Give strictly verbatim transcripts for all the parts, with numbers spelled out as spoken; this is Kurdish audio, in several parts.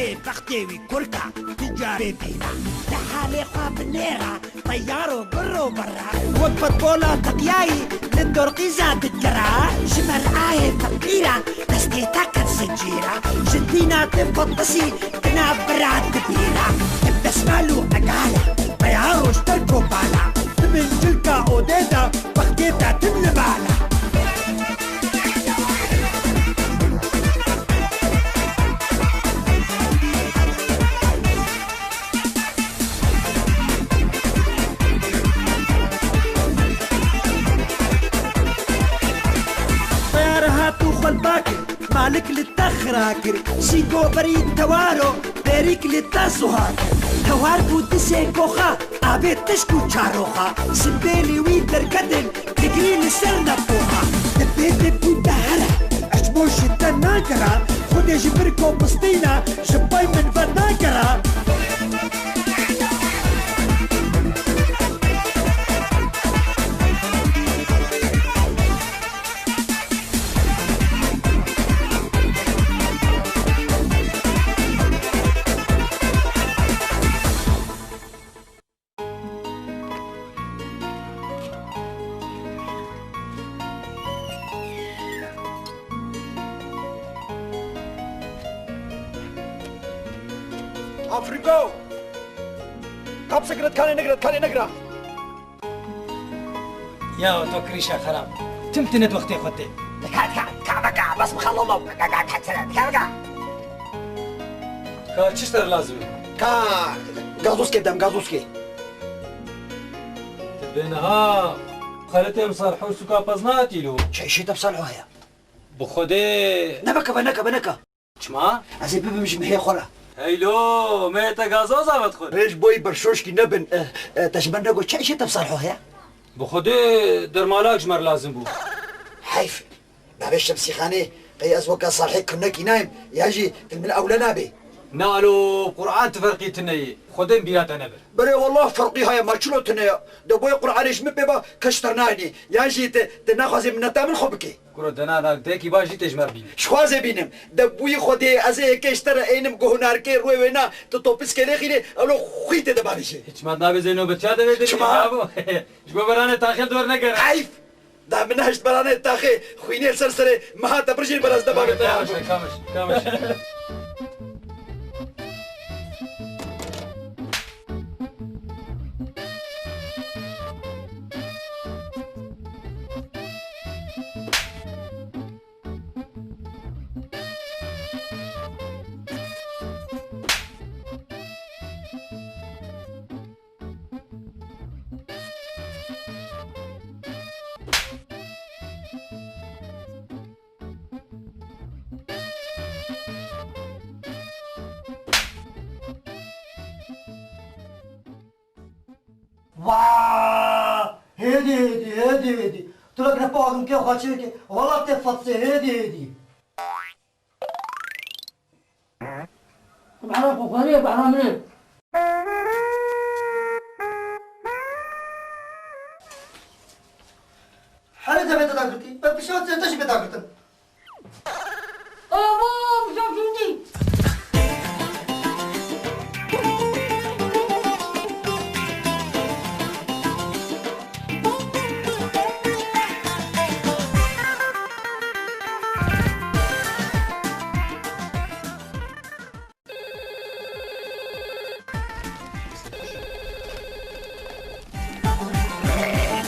Ê bextê wî kurka, tu carê bîna. Li halê xwe binêra, teyaro guro birra. Wek futbola teqyayî, li dorqîza dikira. Ji merayê feqîra, destê te qet zincîra. Ji dîna tu fetisî, tu nav bira dibîra. Bi desmal û egala, teyaro ji ter kobana. Tu bin cilka odê de, bextê te tim li bala. Teyar hat û xwelba kir, malik li te xira kir. Şîngo berî tewaro, berîk li te suha kir. Tewar bû disê koxa, avê tişk û çaroxa. Simbêlî wî derketin, digirî li ser nepoxa. Dibê dip û dehera, ecmo ji te nagera. Xwedê ji vir ku bistîna, ji pay min venagera. Afriko! Kapsek red kanê negira, kanê negira. Ya to kirîşa xerab. Tim tinet wextê xwe tê. Dika, dika, dika, dika, bes bixelolo. Dika, dika, dika, dika, dika. Ka çi ser lazim e? Ka gazoskê dem, gazoskê. Ti bê niha xeletê em Salho sûka pez nehatî lo. Çi îşê te bi Salho heye? Bi Xwedê. Nebeke, be neke, be neke. Çima? Ez ê bibim ji mihê xwe re. Heylo, mehê te gazoz avet xwe. Hêj boyî berşoşkî nebin. Eh, eh, te ji me negot çi îşê te bi Salho heye? Bi Xwedê dermalak ji me re lazim bû. Heyf. Navê Şemsîxanê, qey ez weka Salhê kunekî nayêm, yan jî tu min ewle nabê. Na lo, Quran tu ferqî tune yê. Xwedê bîra te nebir. Berê wallah ferqî heye, ma çilo tune ya. De boyê Quranê ji min pê ba, keş ter nayênî. Yan jî tu, tu naxwazê mineta min xwe bikê. Kuro dena na dekî ba jî tê ji me re bînî. Ji xwe ez ê bînim. De bûyî Xwedê ez ê yekê ji te re ênim ku hunarkê rûyê wêna tu topiskê lê xînê, ewlo xwî tê de bavêjê. Hiç mat nabê zê nobetiya de vê de Çima? Bî, babo. Ji bo beranê taxê dor negere. Heyf! Da min hişt beranê taxê xwînê ser serê meha te birjîn beraz de bavê te ya. Kamiş, kamiş, kamiş. Wa! Hêdî, hêdî, hêdî, hêdî. Tu vekine pa agimkê xwe çêke. Wala tê fetsê, hêdî, hêdî. Behra xwe xwerê, behra min ê. Herê te bê te dagirtî. Be pişa te, te jî bê dagirtin. Ava, bijak jûndî.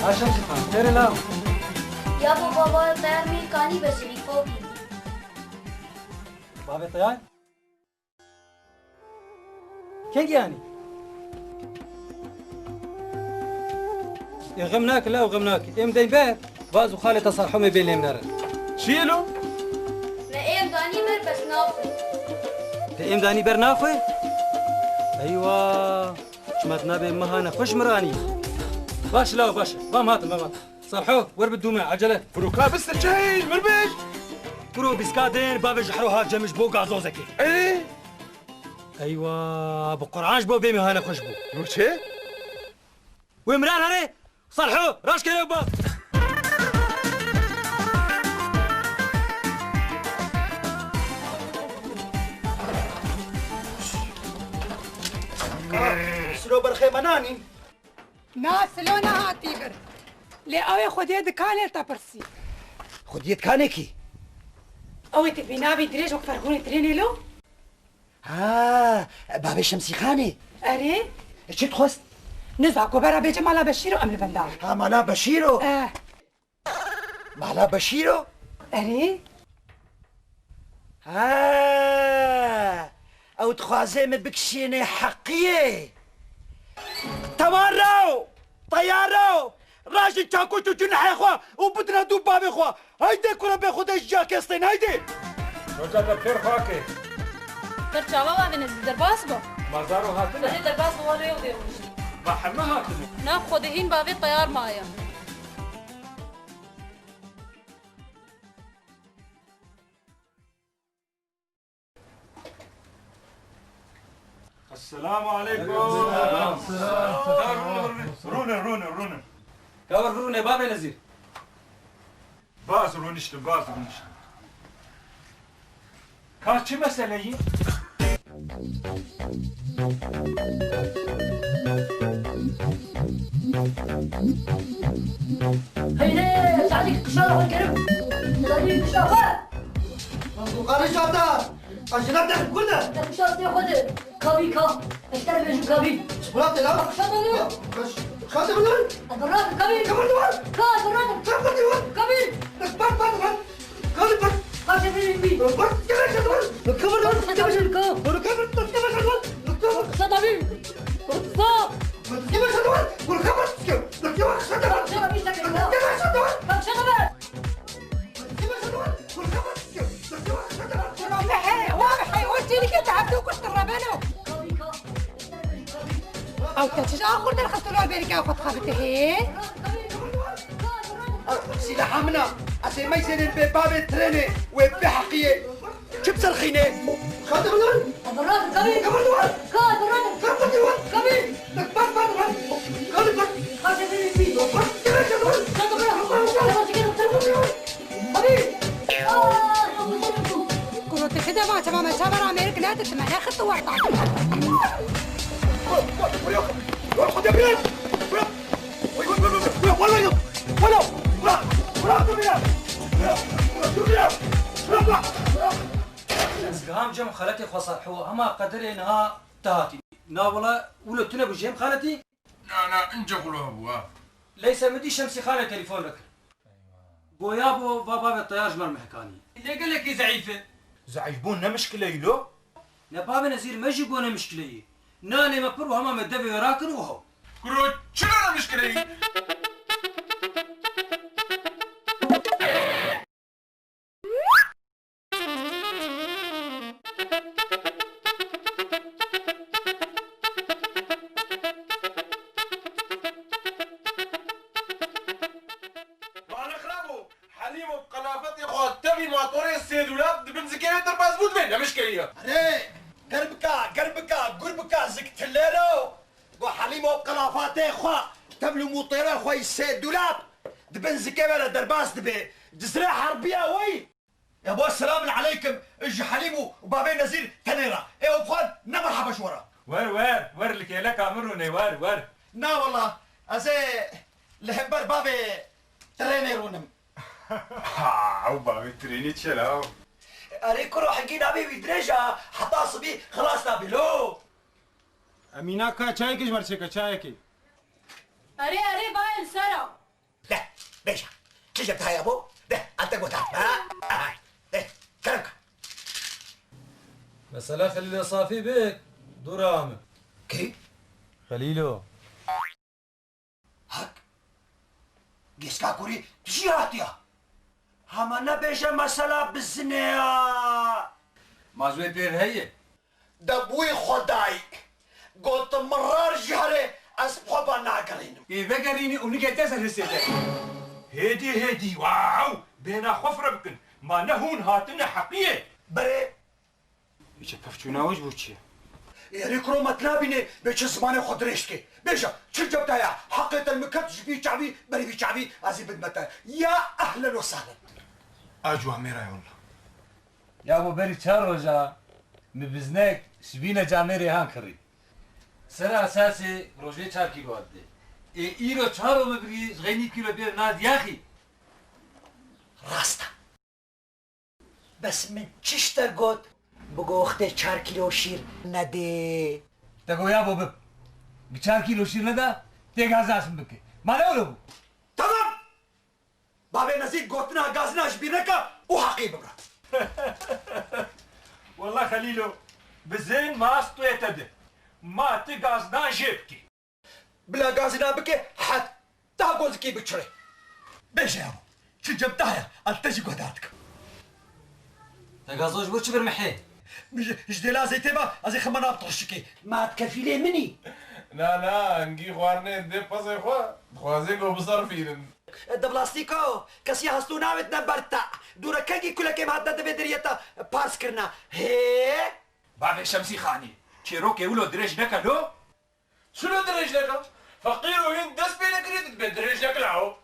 Aşam Şifa, tere law. Ya bo baba, tayar mî kanî bezirî, kopî. Bavê tayar? Kengî anî? Ê, xem nake, law, xem nake. Êm deyn ber, vaz û xalê te Serhomê bê lêm nerin. Çi ye lo? Me êm danî ber, bes naxwe. Te êm danî ber naxwe? Eywa! Çima tu nabê mihane xweş miranî? Baş law, baş. Vam hatin, vam hatin. Serho, wer bi dû me, ecele. Firoka biste çi heyî, ji mir bêj. Kuro bîska dên, bavê ji hero hat cem ji bo gazozekê. Ê? Eywa, bi Quran ji bo vê mihane xweş bû. No çi? Wê miran here, Serho, raşkere bak. Silo berxê me nanîn. Na, Silo nehatî vir. Lê ew ê xwediyê dikanê te pirsî. Xwediyê dikanê kî? Ew ê tu bîna bî dirêj wek ferhûnê trênê lo? Ha, bavê Şemsîxanê. Erê? E, çi dixwest? Niza ku bera bêje mala Beşîro em li benda. Ha, mala Beşîro. Eh. Mala Beşîro? Erê. Ha, ew dixwaze min bikişînê Heqiyê. Tewan raw! Teyar raw! Rajin çakoç û cunehê xwe û bidine dû bavê xwe. Haydi kura bê xwe de ji cihakê stên, haydi! Roja te pêr xwe kê. Pir çava bavê Nezîr derbas bû. Mazaro hatine? Belê derbas bû, walo yew dê rojî. Va heme hatine. Na xwedê hîn bavê Teyar maye. Esselamu aleykum. Selam. Rûne, rûne, rûne. Gavur rûne, babê Nezîr. Baz rûniştim, baz rûniştim. Ka çi meseleyî? Heyde, Sadî, kişa xwe gerim. Sadî, kişa xwe. Lan bu karış hata. Ajina te kurde. Te kişa stê xwe de. Kabî ka. Eşter bêjû kabî. Bırak lan. Kişa te ne? Kişa te ne? Bırak kabî. Kabî. Ka, bırak. Kabî. Bak, bak, bak. Kaçı benim bir. Bak, yavaş yavaş. Kıvır, kıvır, kıvır. Kıvır, kıvır, kıvır. Kısa tabii. Kısa. Yavaş yavaş. Kıvır, kıvır. Kıvır, kıvır. Yavaş yavaş. Kalk sana be. Yavaş yavaş. Kıvır, kıvır. Hey, hey, o çelik et, abdû kuştu rabeno. Ew te çi ji axur derxist û li alberîka xwe dixebite hê? Sîlaha min a, ez ê meyzênên bê bavê trênê wê biheqiyê. Çi biserxînê? Xatir lan! Xatir lan! Xatir lan! Xatir lan! Xatir lan! Kuro te xide va çava me çava ra mêrik ne tu me ne xit war ta. Ez giham cem xeletê xwe serhû hema qedirê niha te hatî. Na wela wilo tune bû cem xeletî. Na, na, ince xulu hebû, ha. Leyse min dî Şemsî Xanê telefon vekir. Goya bo va bavê Teyar ji me re mehkanî. Lê gelekî zeîf e. Zeîfbûn ne mişkileyî lo? Ne bavê Nezîr me jî got ne mişkileyî. Nanê me pir û hema me devê wê rakir û hew. Kuro çi ne mişkileyî? Bana xirab bû. Helîmo bi qelafetê xwe tevî matorê sê dûlab di bin zikê wê derbas bû, divê nemişkeriye. Erê, ger bika, ger bika, gur bika zik tilêro. Go Helîmo bi qelafatê xwe tevlû motêrê xwe yî sê dûlab di bin zikê wê re derbas dibe. Cizre herbiya wey. Ya bo selamun aleykum, ji Helîm û bavê Nezîr tenê re. Ê, û xwan ne merhaba ji we re. Wer, wer, wer li kêleka min rûnê, wer, wer. Na wela, ez ê li hember bavê trênê rûnim. Ha, ew bavê trênê çi ye la? Erê kuro hingî nabê wî dirêj e, heta sibî xilas nabê lo. Emîna ka çayekê ji me re çêke, çayekê. Erê, erê, bayê li ser e. De, bêje. Çi jebdaya bo? De, ante gotan. Ha? Aha. De, kerem ka. Mesela Xelîlo Safî bik, dûra min. Kî? Xelîlo. Hak. Gêska kurî, tu jî hatiya. Hema nebêje mesela bizinê ya. Ma ji wê pêv heye? De bûyî xwe dayî. Gotim min rar ji herê ez bi xwe ba nagerînim. Ê vegerînî û nigê te ser hissê te. Hêdî hêdî, wow! Bêhna xwe fire bikin. Ma ne hûn hatine heqiyê? Berê. Îçe pevçûna we ji bo çi ye? Ê, erê kuro me tu nabînê, bê çi zimanê xwe dirêj dike. Bêje, çi cebdaya, heqê te li min ket ji vî çavî, berî vî çavî, ez ê bidime te. Ya ehlen we sehlen. A ciwan mêra ya wela. Ya bo berî çar roja min biznek ji bîne camêrê han kirî. Sera esasê rojê çar kîlo dide. Ê îro çar û bibirî ji xeynî kîlo bêr nadiyaxî. Rast e. Bes min çi ji te got? Bi goxtê çar kîlo şîr nedê. Te got ya bo bib. Bi çar kîlo şîr neda, tê gazina min bike. Ma ne wilo bû? Tamam! Bavê Nezîd gotina gazina ji bîr neke û heqî bibra. Wela Xelîlo, bizên ma ez tu yê te di. Ma ti gazina jê bikî. Bila gazîna bike heta gozikî biçire. Bêje ya bo. Çi cem te heye, ez te jî guhdar dikim. Te gazo ji bo çi bir mihê? Min ji, ji dêla zeytê ve, ez ê xemana bi tixşikê. Ma tu kefîlê min î? Na, na, hingî xwarinê dê pezê xwe, dixwazê ku bisirfînin. Di plastîko, kesî hestû navêtine ber te. Dûre kengî kulekê me hatine divê deriyê te pars kirine. Hê? Bavê Şemsî Xanî, çêrokê wilo dirêj neke lo? Çilo dirêj neke? Feqîr û hîn dest pê nekirî, tu dibê dirêj neke lawo.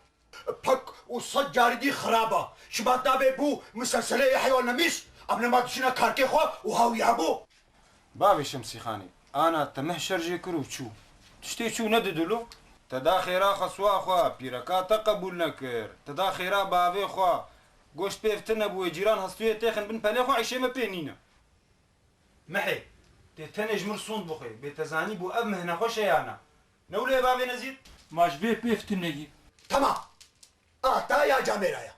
Pek û sed carî dî xirab e. Şima nabê bû miselselê Yehya Nemîs, em nema dişîne karkê xwe û hawiya bû. Bavê Şemsî Xanî, ana te meh şer jê kir û çû. Tiştê çû ne didilo. Te da xêra xeswa xwe, pîreka te qebûl nekir. Te da xêra bavê xwe. Goşt pêv tune bû, wê cîran hestûyê têxin bin pelê xwe, îşê me pê nîne. Mehê, tê tenê ji mir sûnd bixwê, bê te zanîbû ev meh nexweş e ya na. Ne wilo ye bavê Nezîd? Ma ji vê pêv tu neyî. Tamam. A ta ya camêra ya.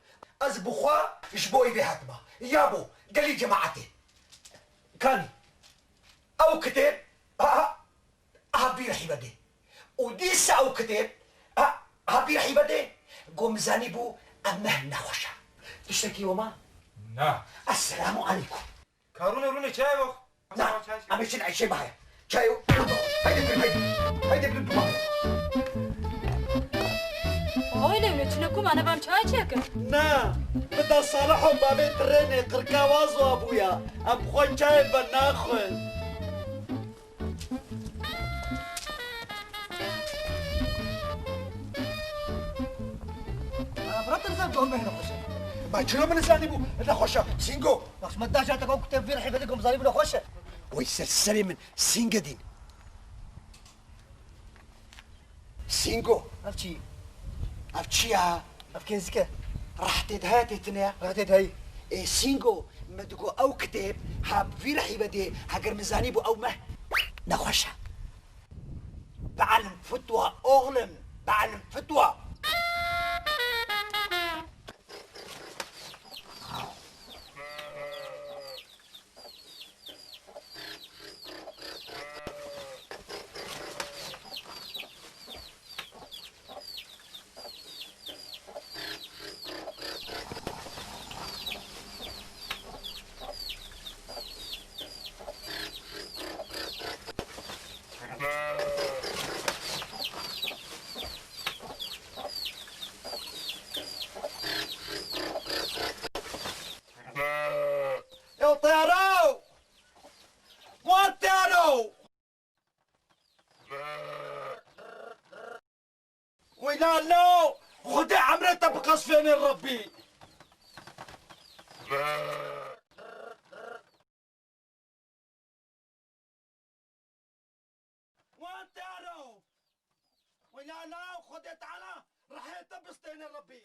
Ez bi xwe ji bo îvê hatima. Ya bo, gelî cemaetê. Kanî. Ew kitêb, ha, ha, ha bîr hîbedê. Û dîsa ew kitêb, ha, ha bîr hîbedê. Go min zanîbû ev meh nexweş e. Tiştekî wema? Na. Esselamu aleykum. Ka rûne rûne çayê bix. Na, em ê çin Eyşê bahê. Çayê û haydi bir haydi. Haydi bir duman. Oy lewne çine ku mane bam çay çekin. Na, bi da Salih û bavê trênê qirka waz wa bûya. Em xwe çayê ve naxwin. Bira, tu nizan ku ew meh nexweş e. Ma çilo min nizanî bû nexweş e? Sîngo! Bak, ji me da jarte ku kitêb vî rihî vedê ku min zanî bû nexweş e. Wey ser serê min, Sînge dîn. Sîngo! Ev çi? Ev çi ya? Ev kêzik e. Rehetê de heye tê tune ya? Rehetê de heyî. Ê Sîngo, min digo ew kitêb ha bi vî rihî vedê, heger min zanî bû ew meh nexweş e. Be'elim fitwa oğlum, be'elim fitwa. Ya teyaro! Wan teyaro! Weyla lo, Xwedê emrê te biqesfêne Rebbî. Wan teyaro! Weyla lo, Xwedê Teala rehê te bistêne Rebbî.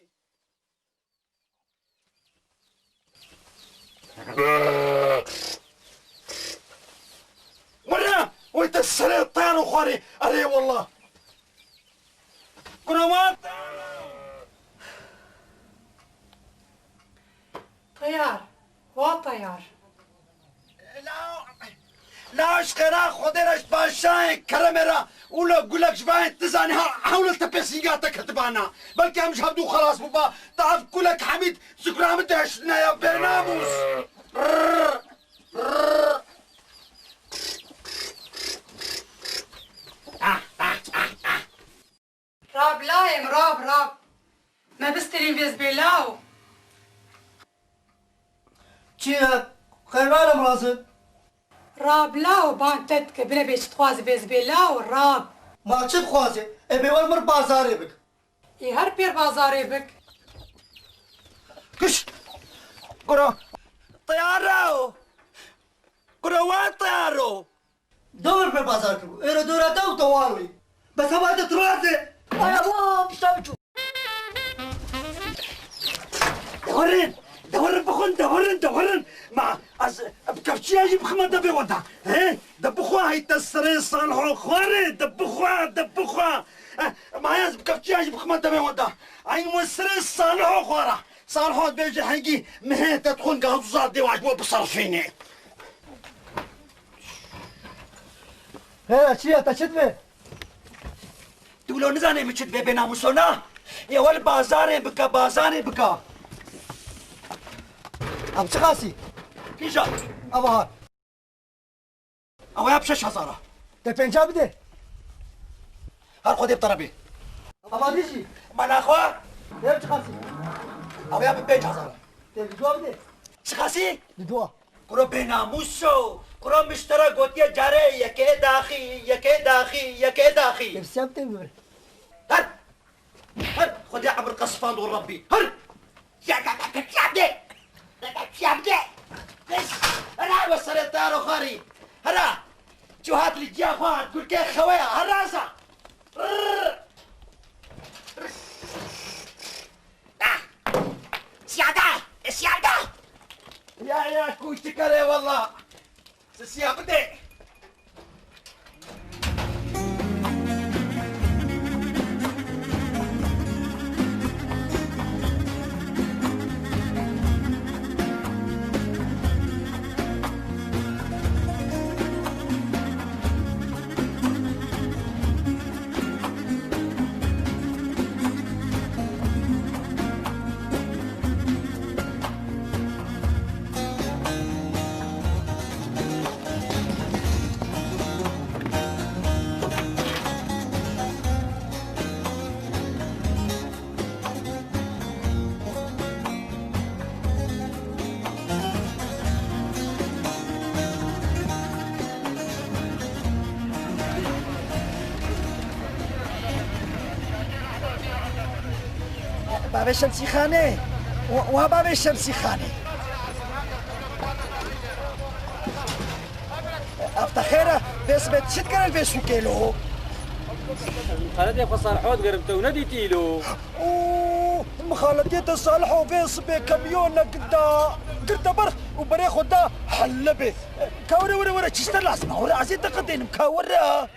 Were! Wê te serê teyar û xwarê. Erê wallah. Kuro wan teyar. Teyar. Wa teyar. La, la ji xêra Xwedê re ji paşayê keremê re û le gulek ji bayê tu zanî ha hewle te pê sînga te ketibana. Belkî em ji hevdû xelas bûba. Te ev gulek Hemîd zikra min dihiştine ya bênamûs. Rab layê min, rab, rab. Me bistirîn vêz bê law. Çi ye? Xêr be, em razin. Rab law, ban te dike, bire bê çi dixwazî vêz bê law, rab. Ma çi dixwazî? Ê bê wer mir bazarê bik. Ê her pêr bazarê bik. Kiş! Kuro! Teyaro! Kuro wan teyaro! Dor me bazar kir. Êro dora te û te war wî. Bes hema te tu razê. Ay Allah, pişta biçû. Dewirin, dewirin bixwin, dewirin, dewirin. Ma ez bi kevçiya jî bixime devê we de. He? De bixwe heyte serê Salho xwarê, de bixwe, de bixwe. Eh, ma ez bi kevçiya jî bixime devê we de. Eyn we serê Salho xwara. Salho dibêje hengî mihê te dixwin gazûza dê we ji bo biserfînê. He, çi ya, te çi dibe? Tu wilo nizanê min çi dibe bênamûso na? Ê wel bazarê bike, bazarê bike. Ev çi qasî? Kîja? Ava ha. Ew ya bi şeş hezar a. Te pênca bide. Her xwedê bi te re bê. Ava dî jî. Mala xwe. Te bi çi qasî? Ew ya bi pênc hezar a. Te bi dua bide. Çi qasî? Bi dua. Kuro bênamûso, kuro min ji te re gotiye carê yekê daxî, yekê daxî, yekê daxî. Te bi siyam tê bibir. Her! Her! Xwedê emir qesfand û Rebbî. Her! Ya, ya, ya, ya, ya, ya. Ya, ya, ya, ya. Bes! Hera we serê taro xarî. Hera! Çû hat li giya xwe hat gurkê xeweya. Hera za! Rrrr! Ah! Siyade! E, siyade! Ya, ya, kûçikar e walla. Sisiya bide. Bavê Şemsîxanê. Wa, wa bavê Şemsîxanê. Ev te xêr e, vê sibê çi dikere li vê sûkê lo? Xaletê xwe Salho digerim, te û nedîtî lo. Û mixaletiyê te Salho vê sibê kemiyonek da girte ber û berê xwe da Helebê. Ka were, were, were, çi ji te lazim e? Were, ez ê te qedênim, ka were.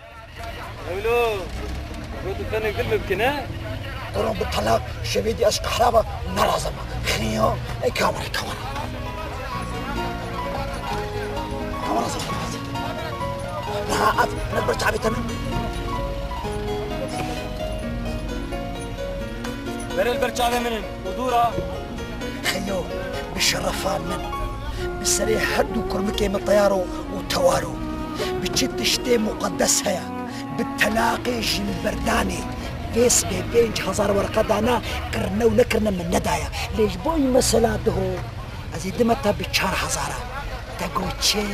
Ewlo, gotu fenek dil bibkine. Kuran bi telaq şevê dî ez kahraba narazim. Xiniya, e, ka were, ka were. Ka were zaf narazim. Ha, ev, ne ber çavê te min. Berê li ber çavê min in û dû re. Xeyo, bi şerefa min, bi serê her du kurmikê min teyaro û tewaro, bi çi tiştê muqedes heye, bi telaqê jinberdanê, vê sibê pênc hezar werqe dana, kirine û nekirine min nedaye. Lê ji bo wî mesela diho, ez ê dime te bi çar hezar a. Te got çi?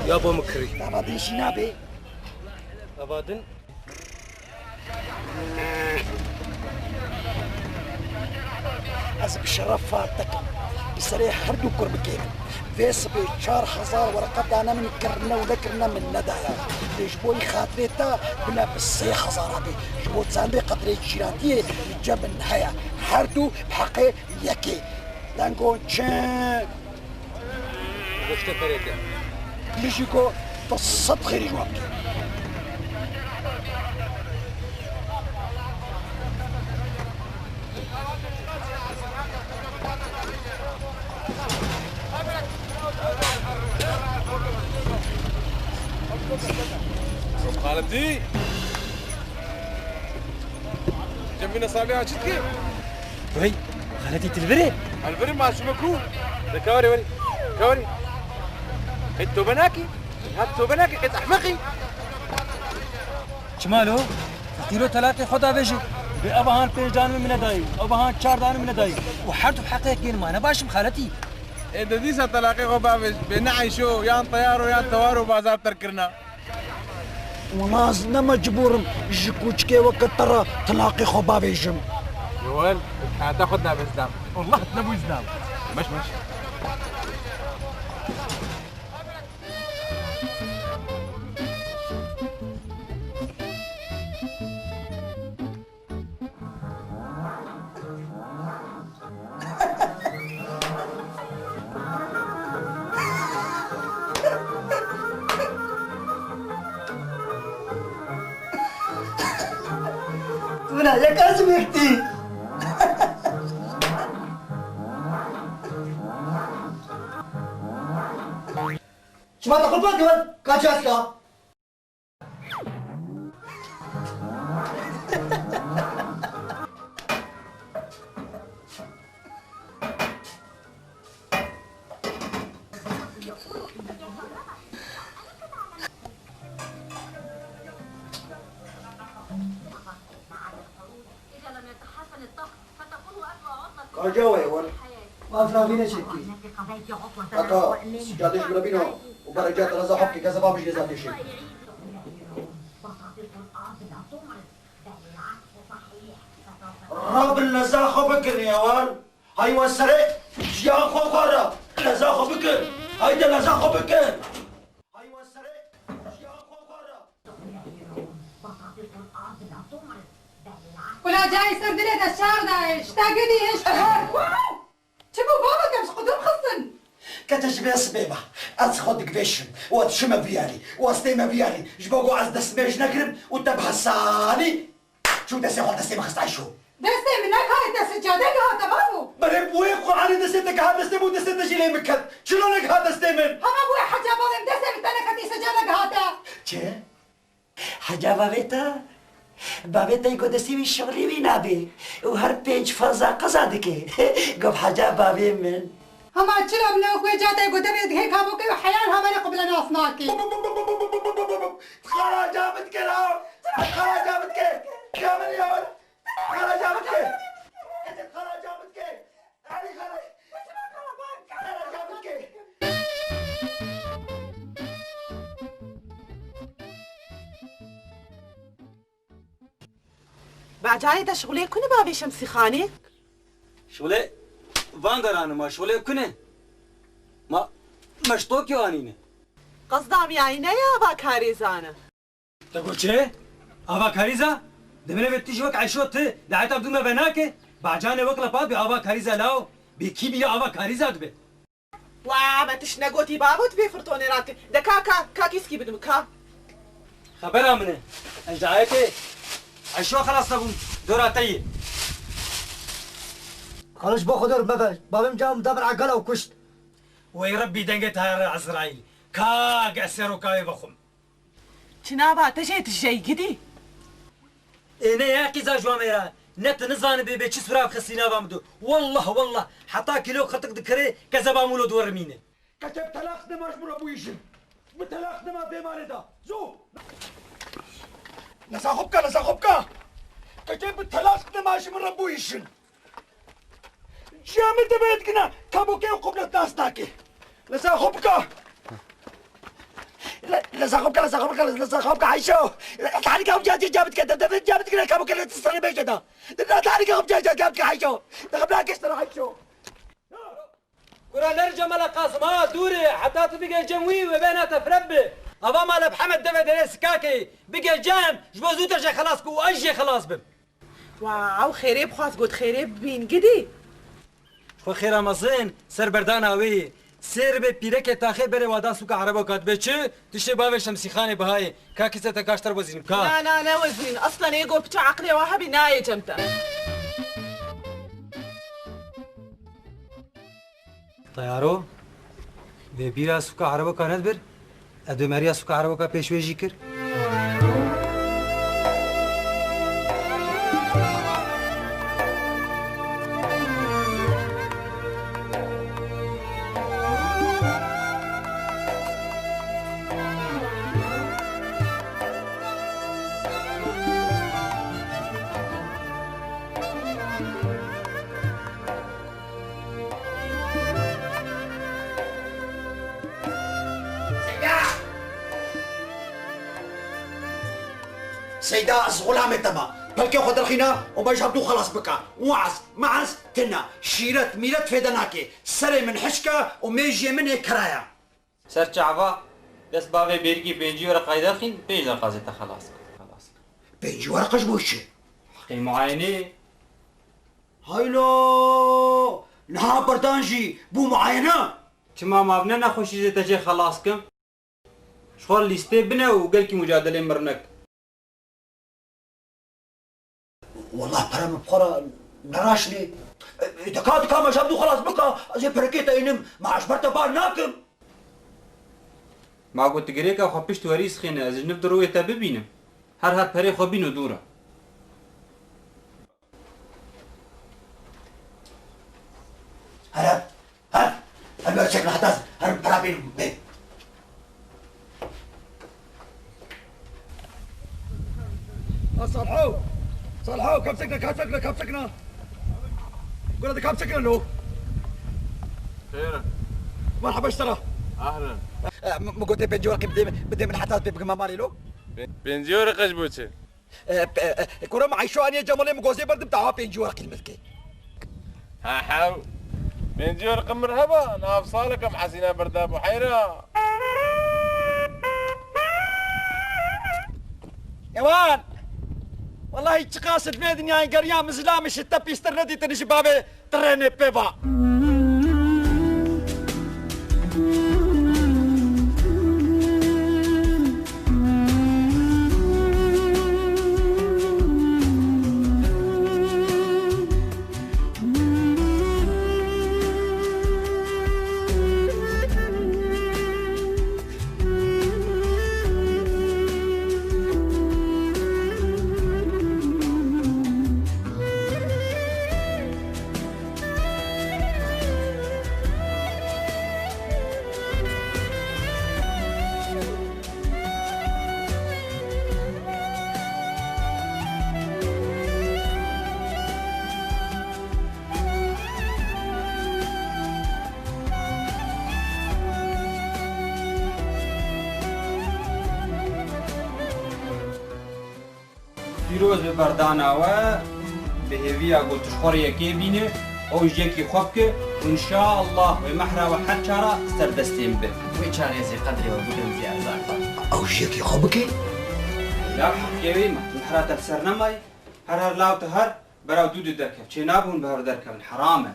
Ya bo min kirî. Dava din jî nabe. Dava din. Ez bi şerefa te kim. Bi serê her du kurmikê min. Vê sibê çar hezar werqe dane min, kirine û nekirine min nedaye. Lê ji bo wî xatirê te bile bi sê hezar a bê. Ji bo çendê qetrê cîratiyê li cem min heye. Her du bi heqê yekê. Dengon çi? Goşte perê te. Min jî got, tu sed xêrî ji wan bike. Xaletî! Cem bîne sabiha çi dike? Hey, xaletî tu li vir î? Ez li vir im, ma şûme ku? De ka werê werê. Ka werê. Qet tobe nakî? Ha, tobe nakî, qet ehmeq î? Çima lo? Feqîro telaqê xwe davêje. Bê ev ahan pênc danimê min nedayî, ev ahan çar danimê min nedayî. Û her du bi heqê yekê ne, ma ne baş im xaletî? Ê de dîsa telaqê xwe bavêj. Bê ne eyşo, yan teyaro, yan tewaro bazar terk kirina. Wela ez ne mecbûr im ji kûçikê weke te re tilaqê xwe bavêjim. Yewel, heta xwe nabê zlam. Wallah nebû zlam. Meş, meş. Yek ez mekti. Şima te xwe dikin, kaçaska. Kaca we wan. Wan firavîne çekî. Kaka, sicadê ji min re bîno û berê ca te leza hop ke, kezeba min jî leza têşê. Rabin leza xwe bikin ya wan. Hay wan serê jiyan xwe xwe re. Leza xwe bikin. Hayde leza xwe bikin. Hay wan serê jiyan xwe xwe re. Kula cayê ser dilê te şar dayê. Ji te gidî hişt her. Çi bû baba, te ji qudum xistin? Kete ji vê sibê ve ez xwe digvêşim û ez çime viyarî û ez tême viyarî. Ji bo ku ez destmêj nekirim û te bi hesanî çû destê xwe destê min xist Ayşo. Destê min nekare te sicade gihate babo. Berê bi wê Qur'anê destê te gihat destê min û destê te jî lê min ket. Çilo negihat destê min? Hema bi wê heca bavê min destê min te neketî sicade gihate. Çi? Heca bavê te? Bavê te ku destê wî şixulî wî nabe û her pênc ferza qeza dike. Gof heca bavê min. Hema çilo min ew ku ca te ku devê dihê kabokê û heyal haberê qubile nas nake. Xaraca min dike la! Xaraca min dike! Kamil ya! Xaraca min dike! Xaraca min dike! Bacayê te şixulê kune bavê Şemsîxanê? Şixulê van deran ma şixulê kune. Ma meştokî anîne. Qesda miyayîne ya ava karêzane. Te got çi? Ava Karîza? Demine ve tişt wek Eşo ti, dayeta dûme ve nake? Bacanê wek lepat bi ava Karîza lao, bi kî bi ya ava Karîza dibe? Wa, me tişt negotî babo, tu vê firtonê rake. De ka, ka, ka kîskî bidim, ka. Xebera min e. Ez dayetê Eşo xelas nebûm. Dora te ye. Xaliş bo xwe dor meve. Bavê min cam da bir egala û kuşt. Wey Rebbî dengê te here Ezraîl. Ka ge sero kayê vexwim. Çi nava te jê dijey gidî? Ê ne ya qîza ji wan mêra, ne tu nizanibê bê çi sura xistî nava min do. Wallah, wallah, heta kîlo qirtik dikirê, kezeba mûlo diwerimîne. Keçe bi telaq nema ji min re bûyîşin. Bi telaq nema dê malê da. Zû! Leza xwe bike, leza xwe bike! Keçe bi telaq nema ji min re bûyîşin. Ciya min divê dikine, kabokê û qublet nas nake. Leza xwe bike. Le-, leza xwe bike, leza xwe bike, leza xwe bike, Ayşo. Le-, tarîka xwe ciya, ciya bidike, de-, de-, ciya bidikine, kabokê li serê bêje da. De-, de-, tarîka xwe ciya, ciya, ciya bidike, Ayşo. De-, de-, bira keştara, Ayşo. Kura nerice mala Qasim, ha, dûr e, heta tu bigê cem wî, wê bêhna te fireb bi. Ava mala Mihemed deve derê sikakê, bigê cem, ji bo zû te jê xelas ku û ez jê xelas bim. Wow, xêrê bixwaz got xêrê bibîn gidî. Ji xwe xêra mezin ser berdana wê ye. Sêr be pîrekê taxê berê wada sûka Erebo kat be çi? Tiştê bavê Şemsîxanê bihayê. Ka kîse te kaşter wezînim ka. Na, na, ne wezîn. Aslen ê go piçe eqlê wa hebî nayê cem te. Teyaro, vê bîra sûka Ereboka nedibir, ez dê meriya sûka Ereboka pêş wê jî kir. Seyda! Seyda, ez xulamê te me. Pelkê xwe derxîne û me ji hevdû xelas bike. Weaz, meaz, tune. Şîret, mîret fêde nake. Serê min hişk e û mêjiyê min ê keraya. Ser çava, dest bavê bêrikî pêncî wereqayî derxîn, pênc deqazê te xelas kir. Xelas kir. Pêncî wereqa ji bo çi? Heqê muayenê. Haylo! Niha berdan jî bû muayene? Çima ma vine nexweşî jê te jê xelas kim? Ji xwe lîstê bine û gelkî mucadelê min rinek. Wallah pere min bi xwe re neraşinê. E, e, dika dika me ji hevdû xelas bika, ez ê perekê te înim, me ez ber te bar nakim. Ma got tu girêka xwe pişt werî sixêne, ez ji niv di rûyê te bibînim. Her her perê xwe bîno dû re. Here, her, her ber çek heta her pera bîn bê. Ha Salho! Salho, kam sekna, kam sekna, kam sekna! Gura de kam sekna lo! Xêr e. Merhaba ji te re. Ehlen. E, min, min gotê pêncî werqî bidê min, bidê min heta ez pê bigime malê lo. Pê-, pêncî werqe ji bo çi? E, pe-, e, kuro min Eyşo aniye Cemalê min gozê berdim, dawa pêncî werqî li min dike. Ha, hew. Pêncî werqe min heba, nav saleke min hezîna berda bû, heyra. Ewan! Wellahî çiqas li vê dinyayê geriya min zilamê ji te pîstir nedîtin ji bavê Tirênê pê va. Pîroz be berdana we, bi hêviya ku tu ji xwe re yekê bîne, ew ji yekî xwe bike û înşaallah wê mehra we her çara ser destê min be. Wê çarê ez ê qedrê we bigirim zî erzaq be. Ew ji yekî xwe bike? Ya heqê wê me, mehra te li ser nemayê. Her her law te her, bera dû dû derkev. Çê nabe hûn bi hev derkevin. Heram e.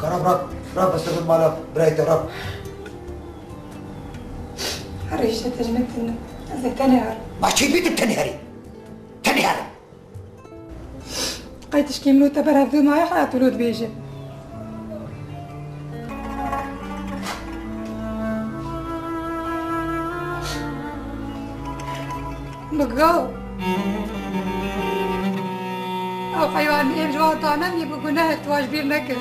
Ka rab, rab, rab, ez te bin mala birayê te, rab. Her îşte tecmet din. Ez ê tenê herim. Ma çi bîtim tenê herî? Tenê herim. Qey tişkî min û te berhevdû nayê heyat wilo dibêje. Bi gaw. Ew heywan êm ji wan tane mî bi guneh tu wan ji bîr nekir.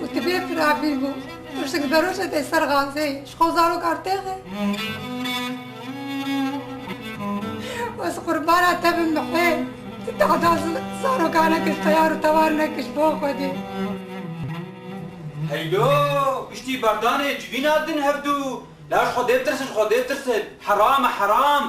Û tu bê firafîn bû. Rojek be rojê tê ser xazê, ji xwe zarokan têxe. Ez qurbana te bim mihê. Tu tehda z-, zarokan nekir, teyar û tewar nekir ji bo Xwedê. Heylo, piştî berdanê civîna din hevdû. La ji Xwedê tirsin, ji Xwedê tirsin. Heram e, heram.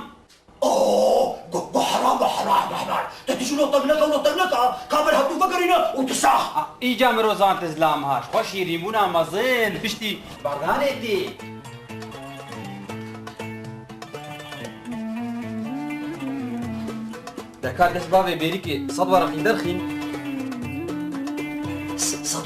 Oh, gu, gu heram e, heram e, heram. Te dijî notek neke, notek neke. Ka ber hevdû vegerîne û tu sax. A, îca mirozan te zilam ha. Xwe şîrînbûna mezin, piştî berdanê tê. Deka dest bavê bêrîkê sed werqî derxîn. S-, sed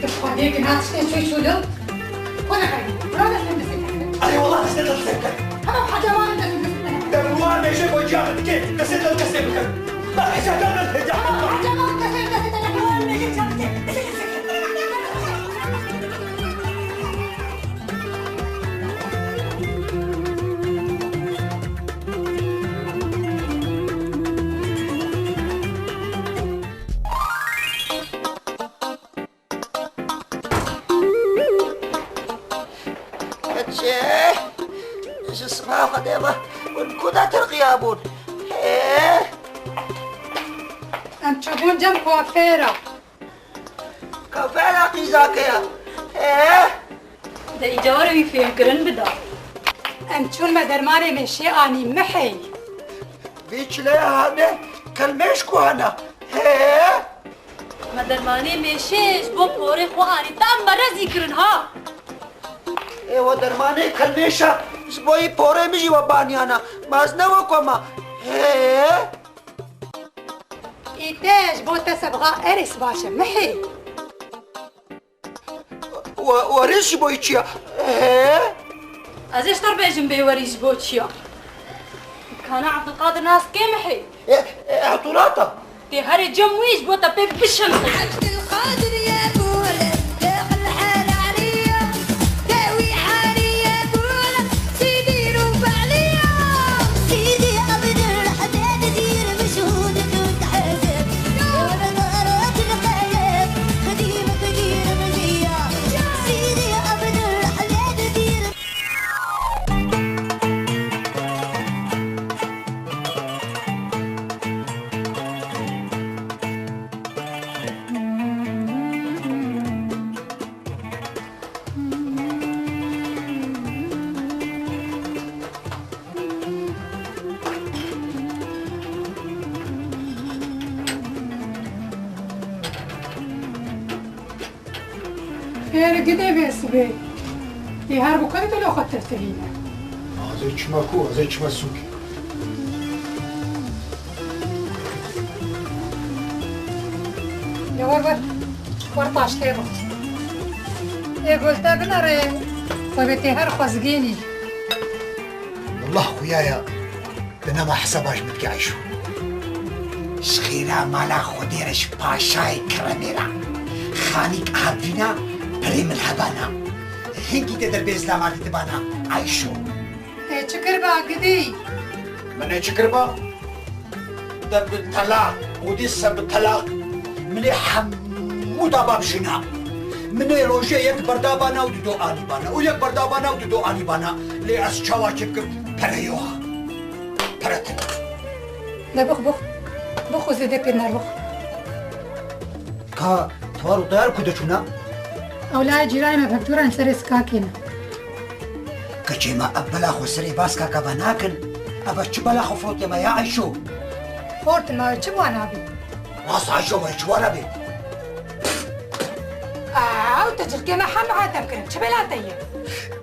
Tu xwediyê ki na tiştê çû çû li. Xwe nexeyî. Bira destê destê. Erê, wela destê destê. Hema hecamanê destê destê. Te bi wan mêşe ku ciya dike, destê destê bike. Hecamanê destê destê. Keçê, ji siba Xwedê ve hûn ku de tirqiyabûn? Hê? Em çûbûn cem kuafêra. Kafela qîzakê ye. Ê! De îca were wî fêmkirin bida. Em çûn me dermanê mêşê anî mihê. Vî çilê hane, kelmêş ku hene. Hê! Me dermanê mêşê ji bo porê xwe anî. Tam me rezî kirin ha. Ê we dermanê kelmêşa ji bo yî porê min jî we baniyana. Maz ne we ku ma. Hê! Îte ji bo te sebxa erê sibaş e, mihê. We, we rîs ji bo yî çi ya? He? Ez ê ji te re bêjim bê we rîs ji bo çi ya. Kana Abdulkadir nas kê mihê? E, e, Abdulata. Tê herê cem wî ji bo te pê bişemsin. Abdulkadir ye bûle, dexil her alîye. Pêr gidê vê sibê. Tê her bi xwe dilo xwe tirtirîne. Ez ê çime ku, ez ê çime sûkê. Ya wer wer. Wer paştê bixwe. Ê gol te binere. Xwe bê tê her xwezgênî. Wallah xuya ya. Bi nema hesaba ji min dike Eyşo. Ji xêra mala Xwedê re ji paşayê keremê re. Xanîk Avîna pirê min hebana. Hingî te derbê zilamatî dibana Eyşo. Te çi kiriba gidî? Min ê çi kiriba? Te bi telaq û dîse bi telaq min ê hemû daba bi jina. Min ê rojê yek berdabana û dido anîbana û yek berdabana û dido anîbana. Lê ez çawa çi bikim? Pere yo ha. Pere tune. De bix, bix. Bix û zêde pê nervix. Ka tewar û teyar ku diçûna? Ew laya cîranê me bi hevdûran serê sikakê ne. Keçê me ev bela xwe serê baskaka ve nakin. Ev çi bela xwe firotê me ya Eyşo? Xortin me çi wana bî? Rast Ayşe we çi were bê? Ew te cilkê me heme hatem kirin. Çi bela te ye?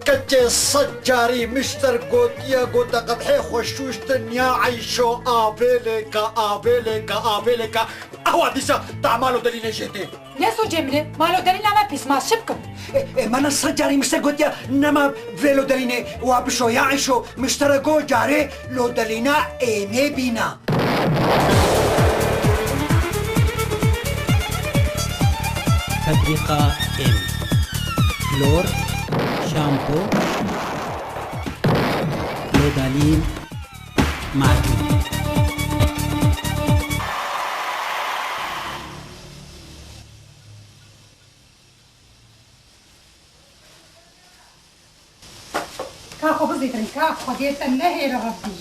Keçê sed carî min ji te re gotiye, gote qedhê xwe şûştin ya Eyşo, avêlê ka, avêlê ka, avêlê ka. Ewa dîsa ta malo delînê jê tê. Ne sûcê min e? Malo delîna me pîsmaz çi bikim? E, e, mana sed carî min ji te re gotiye, nema vêlo delînê wa bişo ya Eyşo. Min ji te re got carê lo delîna ê nêbîna. Tebrîqa êm. Klor, şampo, lodalîn, macûn. Ka xwe bizîtirin, ka Xwedê te nehêle Rebbî.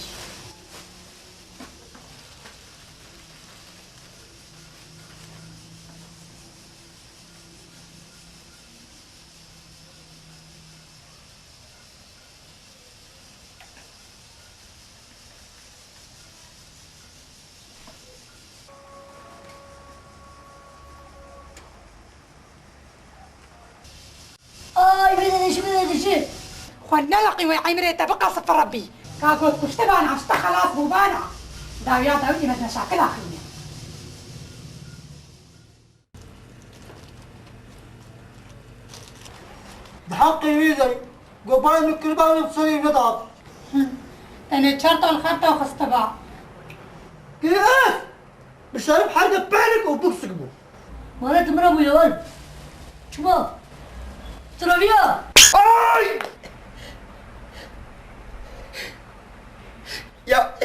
Xwe neleqî wê eymrê te biqe sifir Rebbî. Ka got kuştibana, ji te xelas bûbana. Dawiya dawî me meşakil axîne. Di heqê wî de gobayê min kiribana bi serê wî nedat. Tenê çar ton xerto xistiba. Kê ez? Bi şerif her de pehlik û buksik bû. Mane tu min re bû yewal. Çima? Tu re viya? Ay! Ya,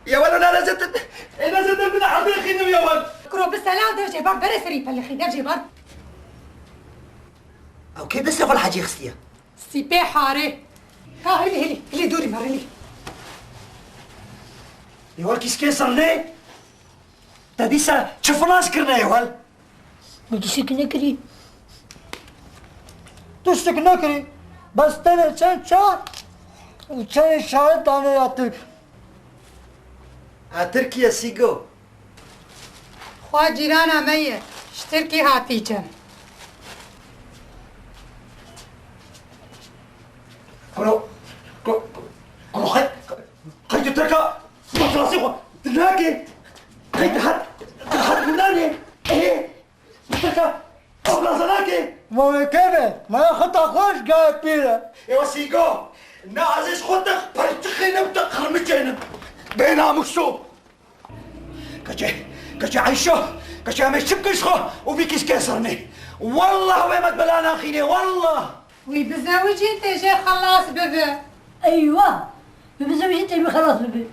ya wala na lezetin. E lezetin min herdê xînim ya wan. Kuro bi sela dev jê bar, bere serî pelixî dev jê bar. Ew kê destê xwe li hecî xistiye? Sîpê harê. Ka hilî, hilî, hilî dûrî me, hilî. Ê wal kîskê sirnê? Te dîsa çi filas kirine ê wal? Min tiştek nekirî. Tiştek nekirî. Bes tenê çend çar û çend şahid dane ya Tirk. A Tirkiye Sîgo. Xwa cîrana me ye, ji Tirkî hatî cem. Kuro, ku-, ku-, kuro xey-, xey tu Tirka, tu Fransî xwe, tu nake, xey tu hat, tu hat nane, ê, tu Tirka, tu Fransa nake. Ma wê kê be? Ma ya xeta xwe ji gayet pîr e. Ê we Sîgo, ne ez ê ji xwe te perçixê ne te qirmiçê ne. Bênamuso. Keçê, keçê Eyşo, keçê em ê çi bikin ji xwe û vî kîskê sirnê. Wallah wê me bela naxînê, wallah. Wî bizewicî tê jê xelas bibe. Eywa! Wî bizewicî tê wî xelas bibe.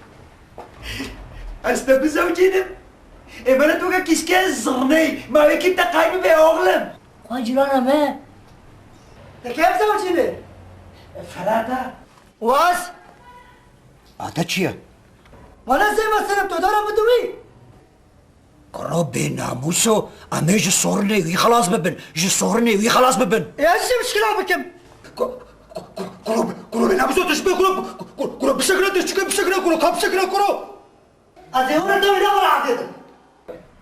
Ez te bizewicînim. Ê mene tu ke kîskê zirney, ma wê kî te qayîl bibe oxlim. Xwa cîrana me. Te kê bizewicîne? E, Ferata. Was? A te çi ye? Wala zê me senem tu dara min diwî. Kuro bênamûso, em ê ji sorinê wî xelas bibin, ji sorinê wî xelas bibin. Ê ez çi muşkila bikim? Ku-, ku-, ku-, kuro, kuro bênamûso tu ji bê kuro, ku-, ku-, kuro bisekine tu çike bisekine kuro, ka bisekine kuro. Ez ê hûn re dewê ne bera edêdim.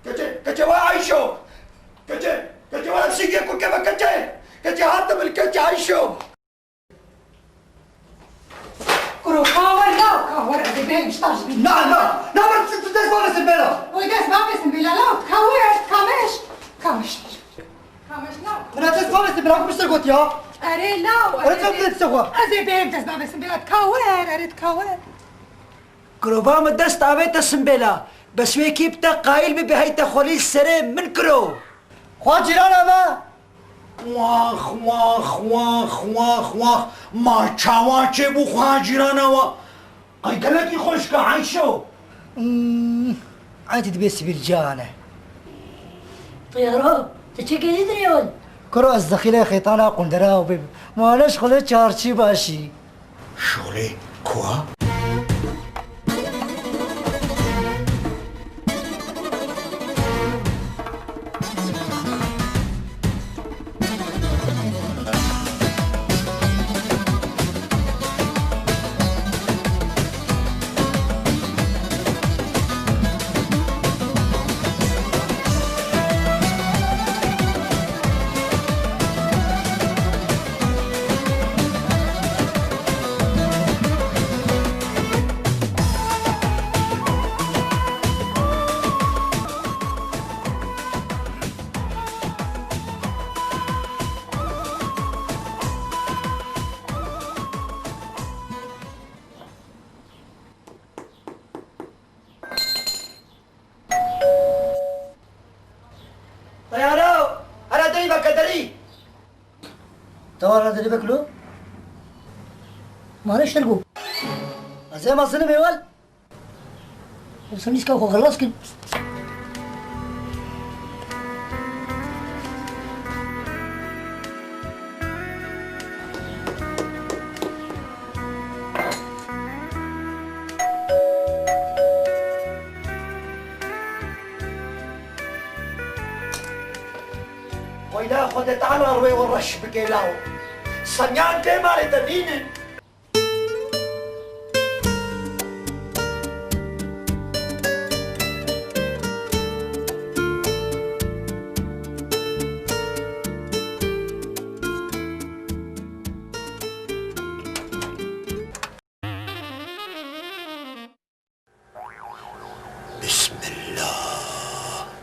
Keçe, keçe wa Ayşo. Keçe, keçe wa Sîgê ku keve keçe. Keçe hatim il keçe Ayşo. Kuro, ka wer law, ka wer, ez ê bêm ji te re jî bînim. Na, na, na, wer, tu, tu dest bavêsin bela. Oy, dest bavêsin bela, law, ka wer, ka meş, ka meş. Ka meş, law. Min dest bavêsin bela, ku ser got ya. Erê, law, erê, dest bavêsin bela, ka wer, erê, ka wer. Kuro, va min dest avête simbêla. Bes wê kî bi te qayîl bibe, heyte xwelî serê min kuro. Xwa cîrana me. Wax, wax, wax, wax, wax. Ma çawa çêbû xwa cîrana we? Ay gelekî xweşka Eyşo. Hmm, ay tu dibê sibîl cane. Teyaro, tu çi kedî dirê wan? Kuro ez dexîlê xêtana qundera û bê. Ma ne şixulê çarçî başî. Şolê kua? Teyaro, here derî veke derî. Tewar re derî vekilo. Mane şer go. Ez ê mezinim êwel. Sen nîska xwe xelas kir. Weyla Xwedê Teala rûyê we reş bike lawo. Semiyan dê malê te nînin.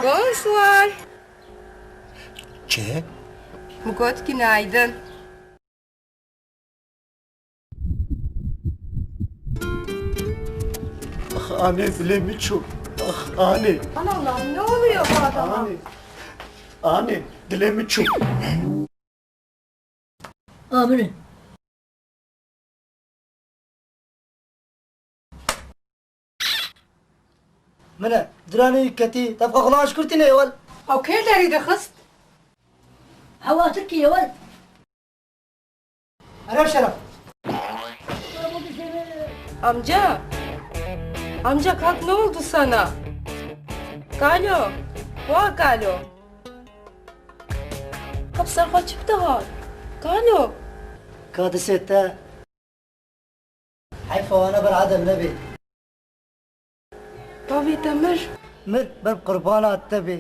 Bonsoir. Çi? Min got günaydın. Ah, anê, dilê min çû. Ah, anê. Aman Allah'ım, ne oluyor bu adama? Anê. Anê, dilê min çû. A, min e. Min e. Diranê wî ketî, tevqa xwe lan ji kurtî neyê wel. Ew kê derî dixist? Hewa Tirkiyê wel. Ereb şeref. Amca. Amca, kalk, ne oldu sana? Kalo. Wa Kalo. Hep serxwe çi dihat? Kalo. Ka disê te. Heyfa wana ber Edem nebê. Bavê te mir. Mir ber qurbana te bê.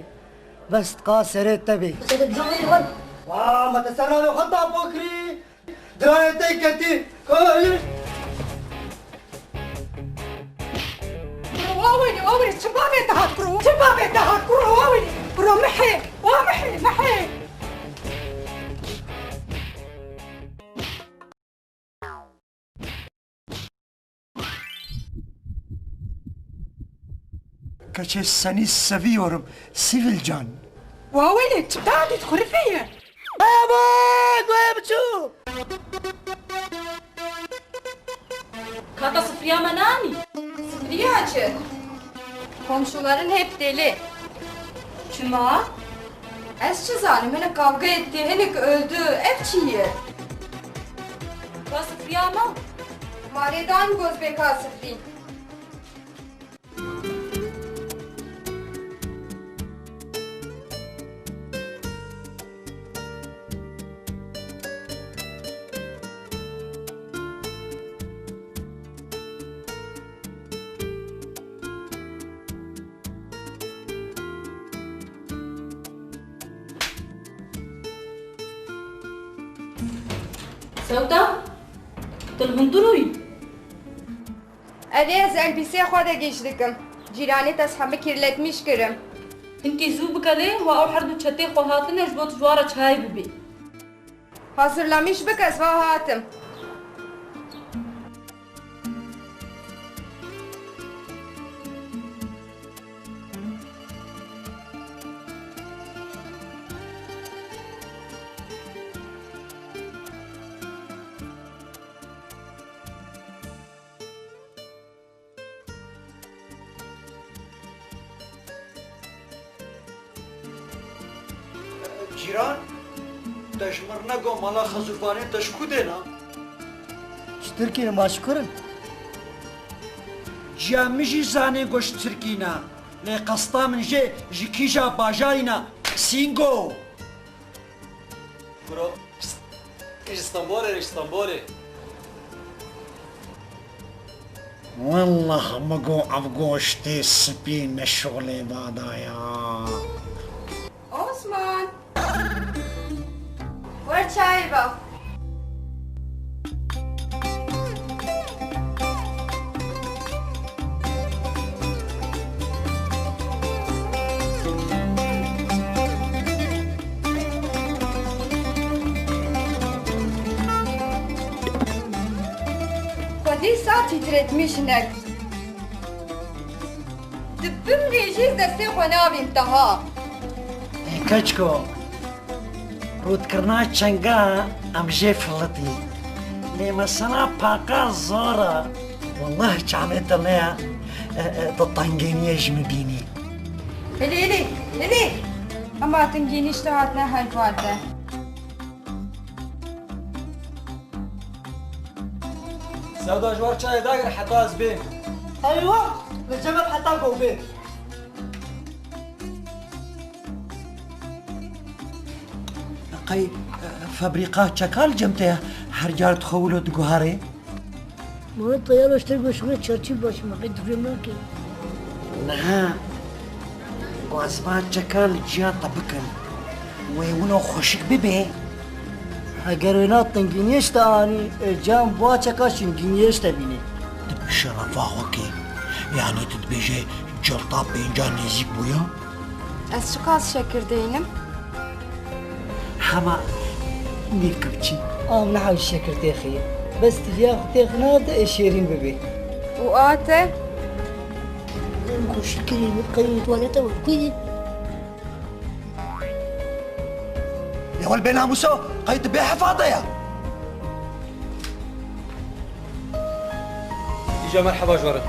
Ber sidqa serê te bê. Wa, me te ser navê xwe tapo kirî. Dirayê te ketî. Ka Kuro, wa welî, wa welî, çi bavê te hat kuro? Çi bavê te hat kuro, wa welî? Kuro mihê, wa mihê, mihê. Keçê seni seviyorum, Sivilcan. Wa welê, çi dadî dixurifê ye? Aba, guhê biçû! Kata sifriya me nanî? Sifriya çi? Komşuların hep deli. Çima? Ez çi zanim, hinek kavga etti, hinek öldü, ev çi ye? Ka sifriya me? Marêdan goz bê ka sifrî. Sewda, tu li hundir rûyî? Erê, ez elbîseyê xwe de gîj dikim. Cîranê te ez hemû kirletmîş kirim. Hinkî zû bike lê, wa ew her du çetê xwe hatine, ji bo tu ji wan re çayê bibî. Hazirlemîş bike, ez va hatim. Cîran, te ji min re got mala Xezûrvanê, te ji ku dêna? Ji Tirkî ne, ma ji ku re? Ciya min jî zanê got ji Tirkî ne. Lê qesta min jê ji kîja bajarî ne? Sîngo. Kuro, pst, ji Stenbolê, ji Stenbolê. Wallah, min got ev goştê spî ne şolê dadaya. Osman! Wer çayê ve. Xwedî sa tîtretmîş nek. Di bin rêjî destê xwe navîn teha. Ê keçko, rûdkirina çenga em jê filitî. Lê mesela paqas zor e. Wallah çavê te ne ye, e, e, tu tengêniyê ji min bînî. Hilê, hilê, hilê. Ema tengênî ji te hatine heyfar te. Sewda ji war çayê dagir heta ez bêm. Eywa, li cem heta ku bêm. Qey, e, fabrîka çeka li cem te ye, her car dixwe wilo diguherê? Murat Tayar Öztürk ve Şükrü Çerçi başıma qey dibê min ki. Niha, ku ez va çeka li ciya te bikim, wê wilo xweşik bibe. Eger wêna tengîniyê ji te anî, e, can bu çeka şingîniyê ji te bînî. Tu bi şerefa xwe kê. Yanî tu dibêje cilta pênca nêzîk bûya? Ez çiqas şekir deynim? Hema nêkim çî. Am niha şekir têxî. Bes tu viya xwe têx nade ê şêrîn bibê. Û a te? Em ku şekirê min qey tuvalete wan ku ye? Ya wel bênamûso, qey tu bê hefa de ya? Îja merheba ji we re.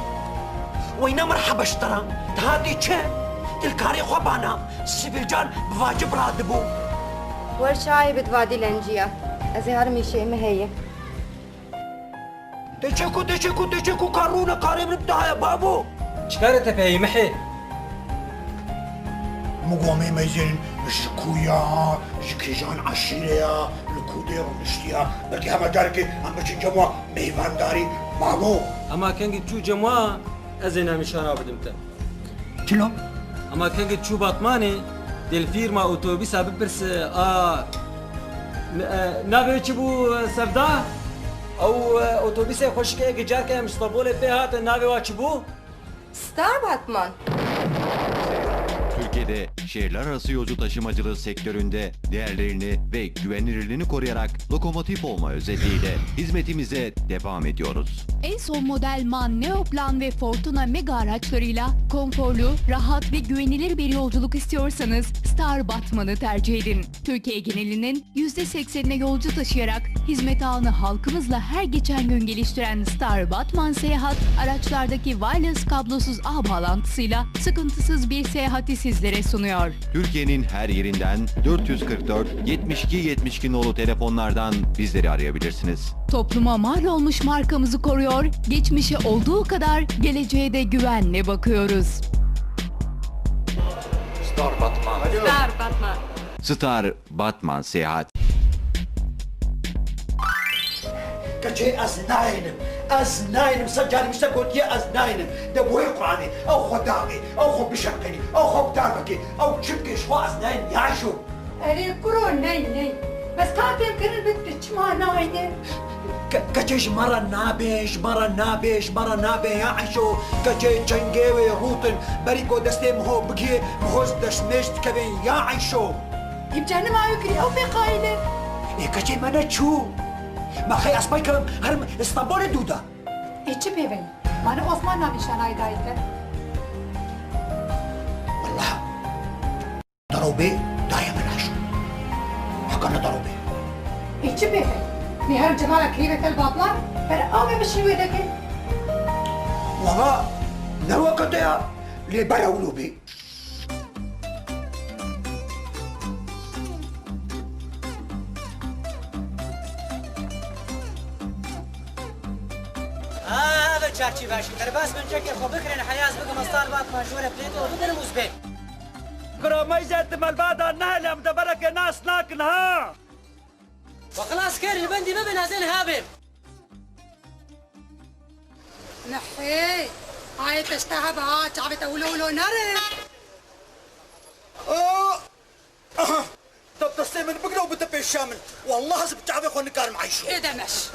Wey ne merheba ji te re. Tu hatî çi? Tu li karê xwe bana. Sivîlcan bi vacib radibû. Wer çayê bid vadî lenciya. Ez ê herim îşê min heye. Tê çê ku, tê çê ku, tê çê ku ka rûne karê min bi daha ye babo. Çi karê te pê heye Mihê? Min got em ê meyzên ji ku ya, ji kîjan eşîrê ya, li ku dê rûniştiya. Belkî hema carekê em biçin cem wa mêvandarî, mamo. Hema kengî çû cem wa, ez ê namîşana bidim te. Çilo? Hema kengî çû Batmanê, dê li fîrma otobîsa bipirse, a, n-, e, navê wê çi bû, e, Sevda? Ew, e, otobîsê xweşik e, ê careke em ji Stenbolê pê hatin, navê wa çi bû? Star Batman. Türkiye'de şehirler arası yolcu taşımacılığı sektöründe değerlerini ve güvenilirliğini koruyarak lokomotif olma özelliğiyle hizmetimize devam ediyoruz. En son model MAN, Neoplan ve Fortuna Mega araçlarıyla konforlu, rahat ve güvenilir bir yolculuk istiyorsanız Star Batman'ı tercih edin. Türkiye genelinin yüzde seksenine yolcu taşıyarak hizmet ağını halkımızla her geçen gün geliştiren Star Batman Seyahat, araçlardaki wireless kablosuz ağ bağlantısıyla sıkıntısız bir seyahati sizlere sunuyor. Türkiye'nin her yerinden dört yüz kırk dört yetmiş iki yetmiş iki nolu telefonlardan bizleri arayabilirsiniz. Topluma mal olmuş markamızı koruyor, geçmişe olduğu kadar geleceğe de güvenle bakıyoruz. Star Batman. Star Batman. Star Batman Seyahat. Keçê ez nayênim. Ez nayênim. Sed carî min ji te gotiye ez nayênim. De bi wê Quranê, ew xwe daxê, ew xwe bişeqênî, ew xwe bi dar vekê, ew çi bike ji xwe ez nayênim. Ya Eyşo. Erê kuro ney ney. Bes ka fêm kirin bit tu çima nayênî? Ke-, keçê ji me re nabe, ji me re nabe, ji me re nabe ya Eyşo. Keçê çengê wê rûtin. Berî ku destê miho bigihê, miho destmêj dikevin ya Eyşo. Îmcane ma ew kirî ew pê qayîl e. Ê keçê me ne çû. Me xey ez pey kevim herim Stenbolê dû de. Ê çi pê veyî? Ma ne Osman namîşanayê dayê te? Wallah. Derobê dayê min Eyşo. Heka ne derobê. Ê çi pê veyî? Nê herim Cemala kirî ve tel Batman, her avê bi şîwê deke. Wala ne weke te ya. Lê bere wilo bê. Ah, ev çarçî baş. Derbas bin çekê xwe bikirin, heyaz bikim, Star Batman ji we re plêto bidirim û zbê. Kura meyze ti melba da nehêle, em devereke nas nakin ha. Ve xilas kir, li bendî bibin, ez ê niha bêm. Mihê, hayê te ji te hebe ha, çavê te wilo wilo nere. Aa! Aha! Te bi destê min bigire û bide pêşiya min. Wallah ez bi çavê xwe nikarim Eyşo. Ê demeş.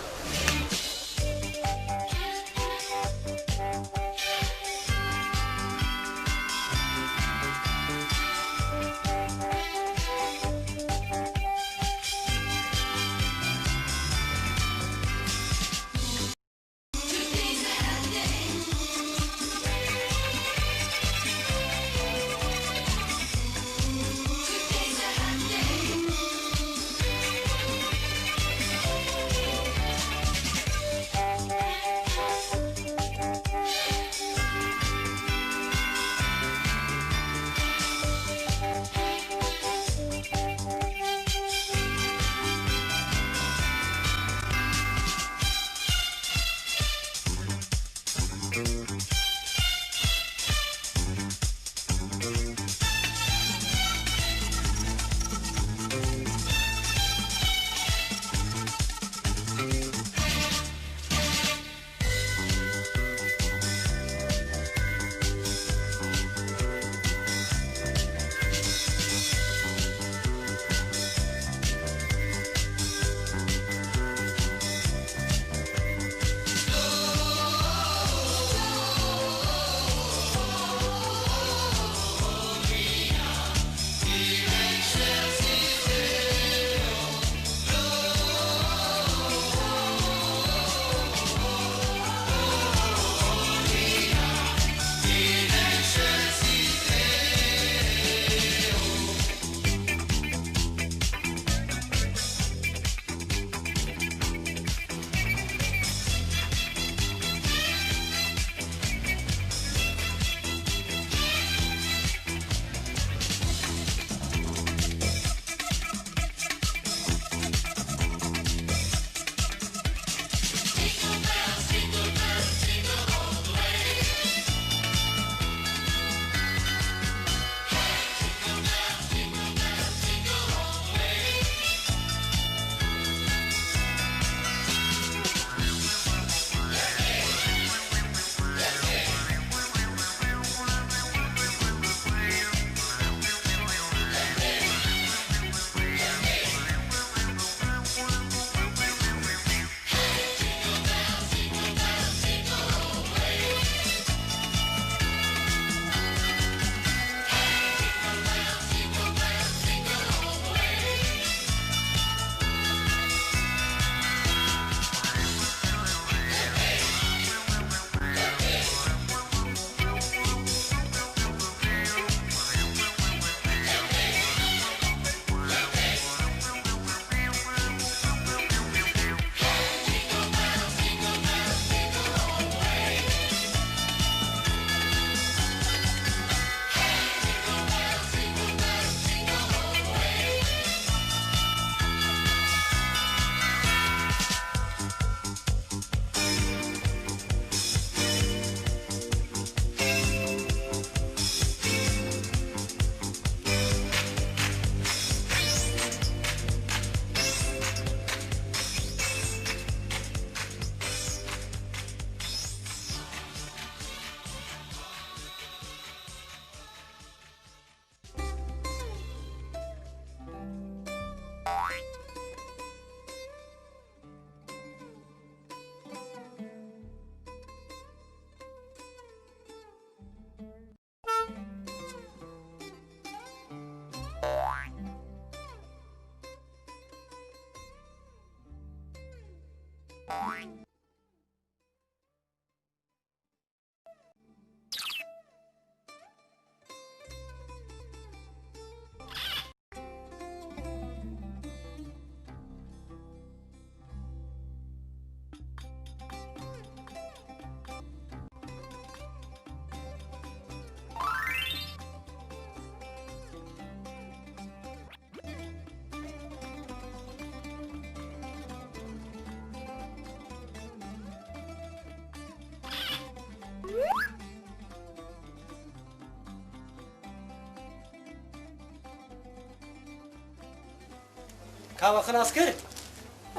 Ka we xilas kir?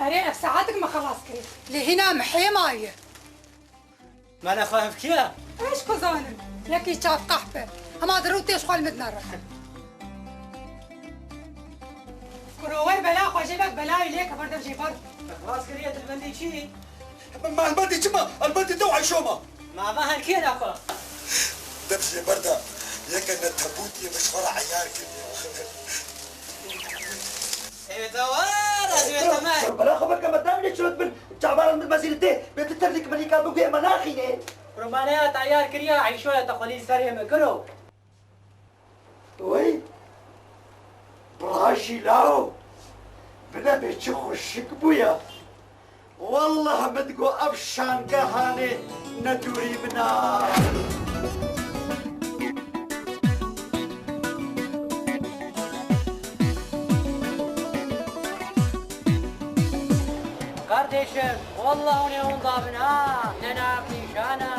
Erê, ev saetik me xilas kirî. Lê hîna mihê maye. Mala xwe hevkiya? Ez ku zanim. Yekî çav qehpe. Hema di rû têş xwe li min nere. Kuro wer bela xwe jê bek belayê lê keber dev jê ber. Xilas kiriye dilbendî çi? Ma elbetî çima? Elbetî te û Eyşo ma. Ma va her kê da xwe? Dev jê ber de yeke netebûtiyê min ji xwe re eyar kiriye. Ê, dawar, ez wê temel. Bela xwe bike me dem lê çirot bin. Çabaran min mezînitê. Bê tu tevlî ki min îka biguye me naxînê. Kurbanê ya te eyar kiriya, Eyşo ya te xwelî serê min kiro. Wey, birajî law, binebê çi xweşik bûya. Wallah min digo ev şangehanê ne dûrî min a. Kardeşim, wallah hûn ê winda bin ha, ne nav nîşan e.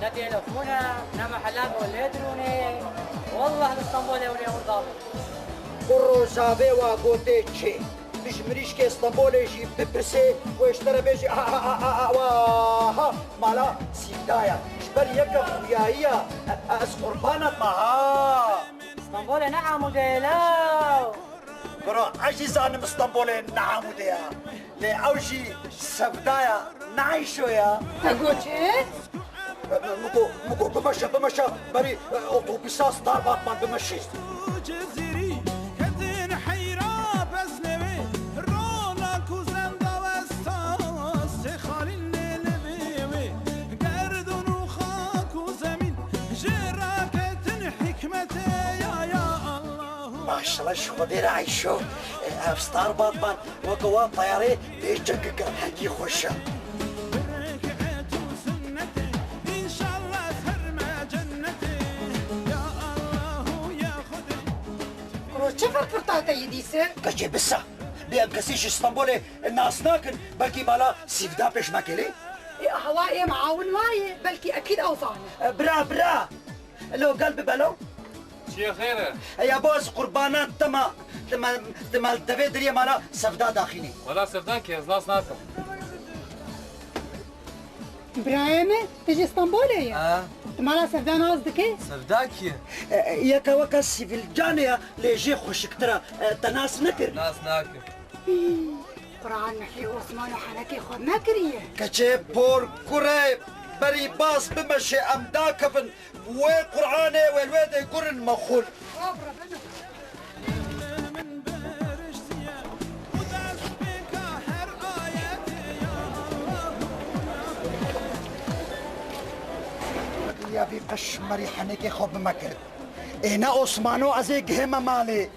Ne telefon e, ne mehela go lê dirûnê. Wallah li Stenbolê ew lê winda bû. Ku rojavê wa gotê çi? Tu ji mirîşkê Stenbolê jî bipirse, wê ji te re bêje, a, a, wa, ha, mala sîvda ya. Ji ber yeke xuyayiya, e, e, ez qurbana te ma, ha. Stenbolê ne Amûdê ye, law. Kuro, ez jî zanim Stenbolê ne Amûdê ya. Lê ew jî sevda ya, ne Eyşo ya. Te got çi? Min got, min got, bimeşe, bimeşe, berî, e, otobûsa Star Batman bimeşe. Cezîrî, kedin heyra beznewê, rona ku zenda westa, sê xalîn lê levê wê, gerdûn û xak û zemîn, jê raketin hikmetê ya, ya Allah. Maşallah, ji Xwedê re Eyşo, e, ev Star Batman, weke wan teyarê bê çekike, hingî xweş e. Kuro çi firfirta te yî dîse? Keçê bisa. Bê em kesî ji Stenbolê nas nakin, belkî mala sîvda pêş me kelê. Ê, hala ê miawin wayê, belkî ekîd ew zane. E, bira, bira. Elo, gel bibe lo. Çi ye xêr e? E, ya bo ez qurbanan te ma, te ma, te ma li devê deriyê mala sevda daxînî. Wela sevda kî, ez nas nakim. Birayê min, tu ji Stenbolê ye? Ha. Tu mala sevda nas dikî? Sevda kî ye? E, e, yeke weke Sîvil Canê ya, lê jê xweşiktir e. E, te nas nekir? Nas nakim. Hî, Quran mihê Osman û henekê xwe mekiriye. Keçê por kurê, berî bas bimeşê em dakevin. Wê Quranê wê li wê de gurin mexul. Ya vî qeşmerî henekê xwe bimekir. Ê ne Osmano ez ê gihême malê.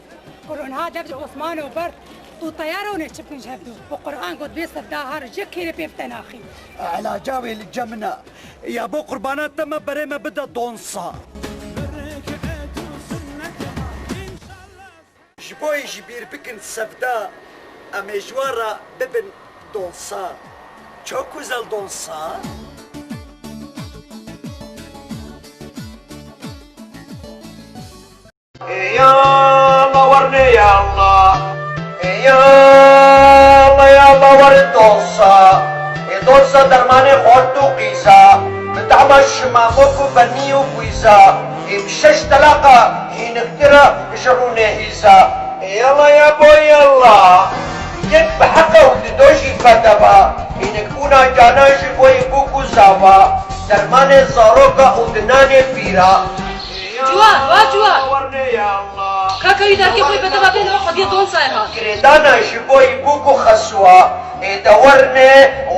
Kuro niha dev ji Osmano bert û teyar hûn ê çi bikin ji hevdu. Bi Quran got bê sevda har ji kêrê pê vite naxîn. Elaca wê li cem min e. Ya bo qurbana te me berê me bide donsa. Ji bo yî ji bîr bikin sevda, em ê ji wan re bibin donsa. Çok güzel donsa. Ê ya Allah, werne ya Allah. Ê ya Allah, ya Allah, werin donsa. Ê donsa dermanê xort û qîza. Bi tahma şima mok û benî û gwîza. Ê bi şeş telaqa hîniktir e ji rûnê hîza. Ê ya Allah, ya bo ya Allah. Yek bi heqa û dido jî fedeva. Hînikbûna canan ji bo yê bûk û zava. Dermanê zaroka û dinanê pîra. Ciwan, wa ciwan. Werne ya Allah. Kaka wî derkê xwe bedeva bê, ne xwediyê Donsayê hat. Girêdana ji bo î bûk û xeswa. Ê de werne,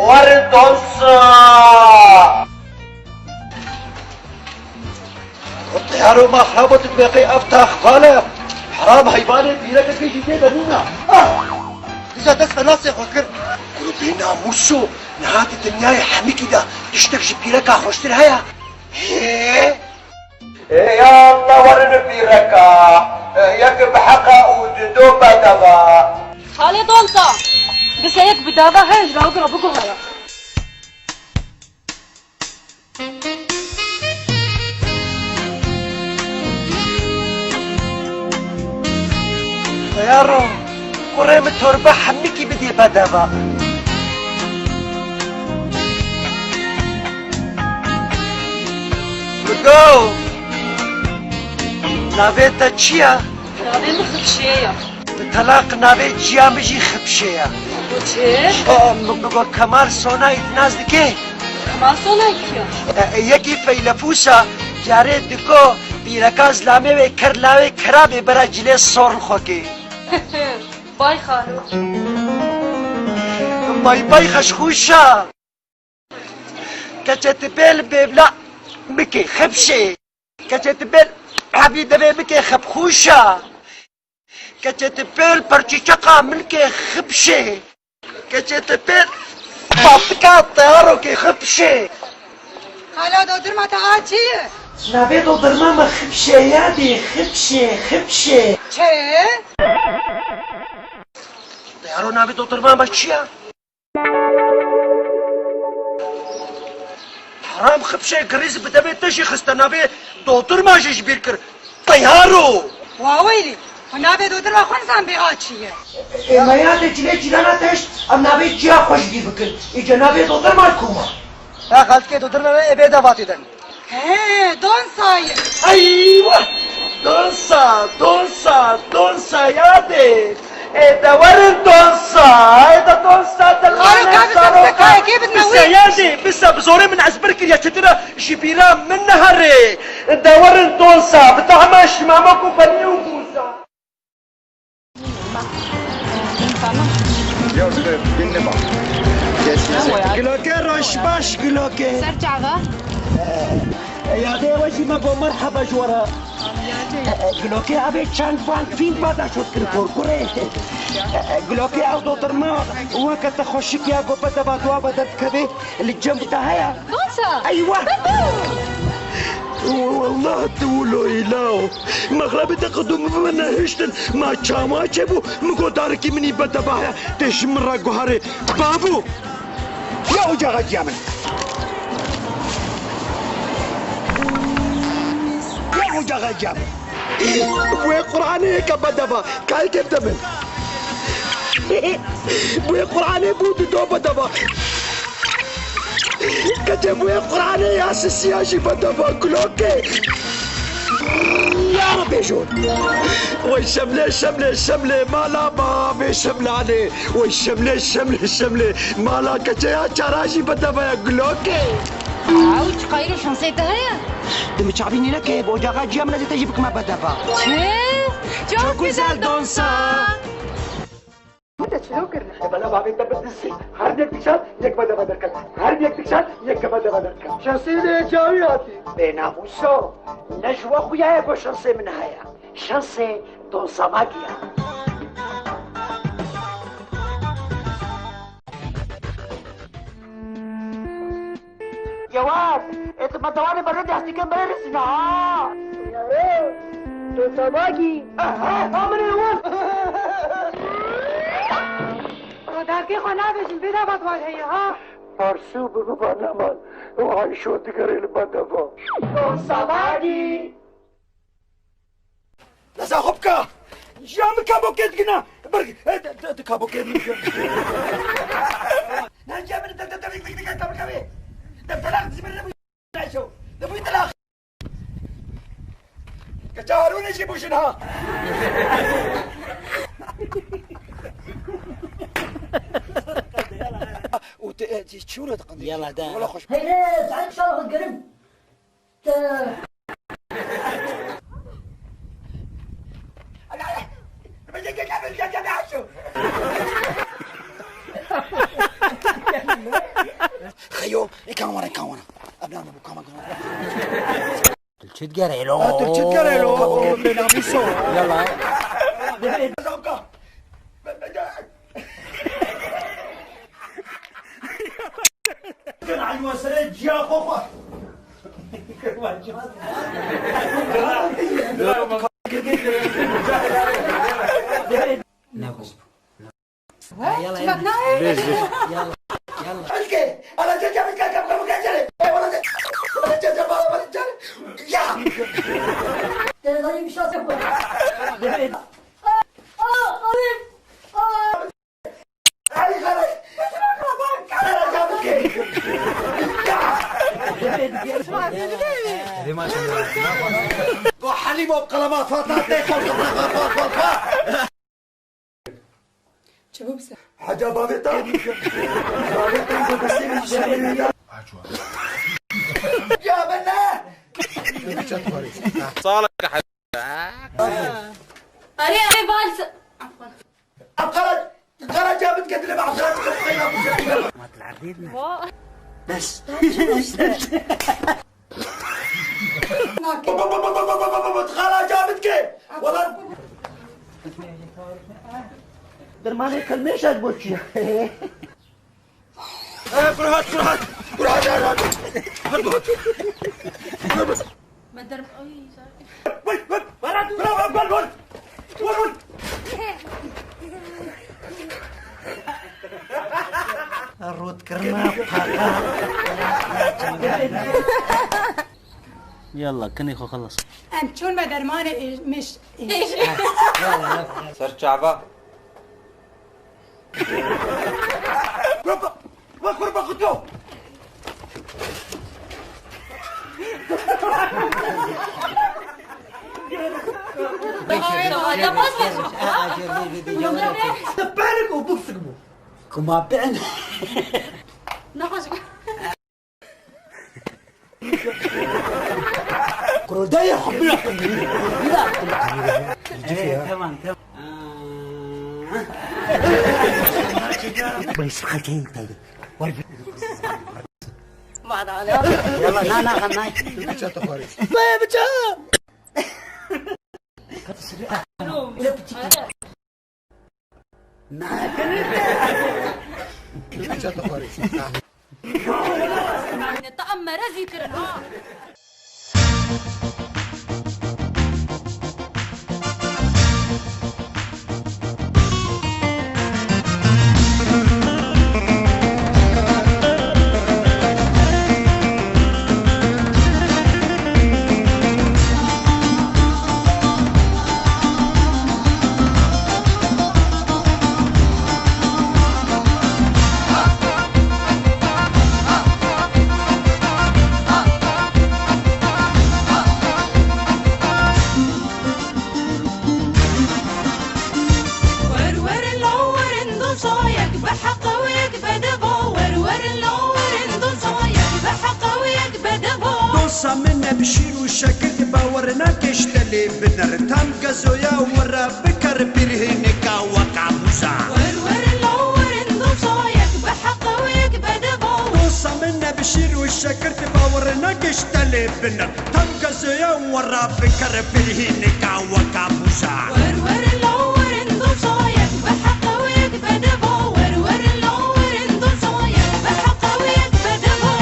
werin Donsa. Teyaro ma xirabo tu dibe qey ev tax vale. Heram heyvanê pîreke jî tê de nîna. Ah! Dija dest ve nasê xwe kir. Kuro bênamûso, niha di dinyayê hemikî de tiştek ji pîreka xweştir heye? Hê? Ê ya Allah, werin pîreka. Yek bi heqa û dido bedeva. Xalê Donsa, bise yek bi dava heye, ji rawik re biguhere. Teyaro, kurê min torbe hemikî bidê bedeva. Go! Navê te çi ye? Navê min Xipşê ye. Bi telaq navê ciya min jî Xipşê ye. Got çi? E, min, min got Kemal Sonayî tu nas dikê? Kemal Sonayî kî ye? E, e, yekî feylefûsa, carê diko, pîreka zilamê wê ker lawê kerabê bera cilê sorn xwe kê. Bay xalo. Bay bay xeşxûşa. Keçê ti pêl bêvla bike xepşê. Keçê ti pêl hebî devê bike xepxûşa. Keçê ti pêl perçîçeqa milkê xipşê. Keçê ti pêl patika teyarokê xipşê. Xala dodirma te a çi ye? Navê dodirma me xipşê ya dê, xipşê, xipşê. Çi? Teyaro navê dodirma me çi ya? Heram xipşê girîz bi devê te jî xiste navê dotirma jî ji bîr kir. Teyaro! Wa weylî, xwe navê dotirma xwe nizan bê a çi ye? Ê me ya de cilê cîrana te hişt, em navê ciya xwe ji bîr bikin. Îca navê dotirma li ku ma? Ha xaltikê dotirma me ê bê devatê den. He, Donsa ye. Eywa! Donsa, Donsa, Donsa yadê. Ê de werin Donsa. Ê de Donsa de Xalo, ka bise, bise, kayekê bidme wî. Bise yadê, bise, bi zorê min ezber kiriye, çetira ji bîra min neherê. De werin Donsa, bi tahma şimamok û benî û bûza. Ya, bir de bin ne bak. Gilokê roj baş, Gilokê. Ser çava? E, yadê we jî me got merheba ji we re. E, e, Gilokê, evê çend van fîl bada şot kir korkurê. E, e, Gilokê, ew dotirma weke te xweşik ya, got bedeva dua bede dikevê, li cem te heye. Donsa! Eywa! Wallah tu wilo îlaw. Mexrebê te qedû min bi min nehiştin. Ma çawa çêbû? Min got darikî min î bedeva heye. Tê ji min re guherê. Babû! Ya ocaxa ciya min. Ya ocaxa ciya min. Wê Qur'anê yeke bedeva. Kayê kevte min. Wê Qur'anê bû dido bedeva. Keçê wê Qur'anê ya sisiya jî bedeva kulokê. Ya Rebê jor. Wey şemlê, şemlê, şemlê, mala ma bê şemlanê. Wey şemlê, şemlê, şemlê, mala keçeya çara jî bedeva ya gulokê. Ew çi qayîl û şansê te heye? Di min çavî nînekê, bi ocaxa ciya min ez ê te jî bikime bedeva. Çi? Çok güzel Donsa. Min te çilo kir? E, bela bavê te bi dizî. Her yek dikşan, yek bedeva derket. Her yek dikşan, yek bedeva derket. Şansê de cawî hatî. Bênamûso. Ne ji we xuya ye ku şansê min heye. Şansê Don Samagî ya. Yewar, ê tu me dewanê berde destî kem bere risîne ha. Don Samagî. Aha, amine wan. Rodarkê xwe navêjin, bê dava dwar heye ha. Parsû bi min va neman. Ew Ayşo digerê li me deva. Don Samagî. Leza xwe bika! Jiya min kabokê digina! Bir, e, de, de, de kabokê min. Na, jiya min de, de, de, de, de, de, kabokê. De, telaq, zibir, de, bu, de, bu, telaq. Keça Harûnê jî bû jin ha. Û te, e, çi wilo diqandî? Yala de. Wala xweş. Heyre, zayıf şal gerim. Te. Xeyo, e, kamera, kamera. Abla, bu kamera. Tu çi digerê lo? Ha, tu çi digerê lo? Oğlum, beni bir sor. Yalla. Kın alma sere ciya kopa. Ne bu? Çimek nayê? Yalla, yalla. Bike, ala çeçe bike, kapı kapı geçelim. Ey, wala çeçe, wala çeçe, wala çeçe. Ya! Televizyon bir şey yapma. Aa, aa, alayım. Aa. Ay, karay. Karaca bike. Ya! Bu Halimo kalama fata te kalka kalka kalka. Çabuk sen. Haca bavê te. Bavê te de seni şerine. Ya ben ne? Sağlık. Arê, arê, bal. Afwan. Kara, Karaca bit kedile ba'da. Bes. Xala cabit ke. Wala. Dermanê kelmêşek bo çi? Eh, Furhat, Furhat. Furhat, Furhat. Furhat, Furhat. Me derm-, ay, sorry. Wait, wait. Furhat, Furhat, Furhat. Furhat. Rûtkirina paka. Yalla, kinê xwe xelas. Em çûn me dermanê êş-, mêş-, êş-, Serçava. Kurba, kurba kutu. Te penik û bûk sikbû. Kuma ben. Nahaj. Krodaya xwe bira. Bira. Tamam, tamam. Bes xelkê taydı. Var. Yalla, na, na, na. Biçe te xwarê. Be, biçe. Biçe te xwarê. Te em merezî kirin ha. Wer werin la werin dosa yek bi heqa û yek bi deva. Wer werin la werin dosa yek bi heqa û yek bi deva. Dosa min ne bi şîr û şekir diba, werina kêşte lê binir. Tam gezoya wira bikar pîrhênika weka mûza. Wer werin la werin dosa yek bi heqa û yek bi deva. Dosa min ne bi şîr û şekir diba, werina kêşte lê binir. Tam gezoya wira bikar pîrhênika weka mûza. Wer werin la werin dosa yek bi heqa û yek bi deva. Wer werin la werin dosa yek bi heqa û yek bi deva.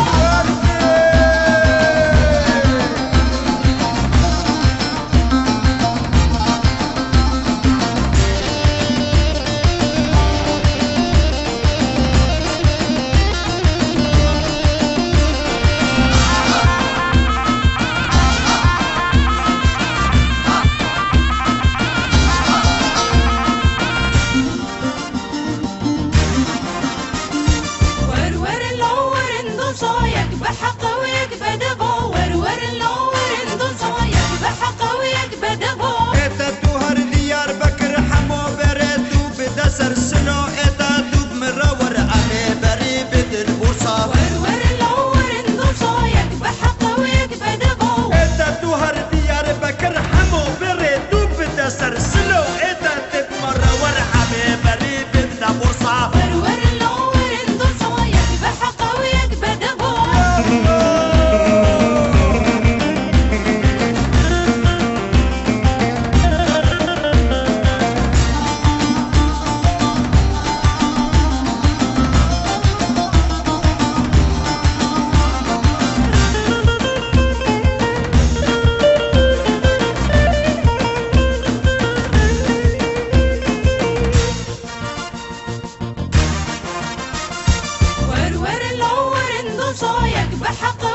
Wer werin la werin dosa yek bi heqa û yek bi deva. Wer werin la werin dosa yek bi heqa û yek bi deva. Êta tu her Diyarbekir hemo berê tu bide ser silo. Êta tu bi min re were em ê berî bidin Bursa. Wer werin la werin dosa yek bi heqa û yek bi deva. Êta tu her Diyarbekir hemo berê tu bide ser silo. Êta tu bi min re were بحق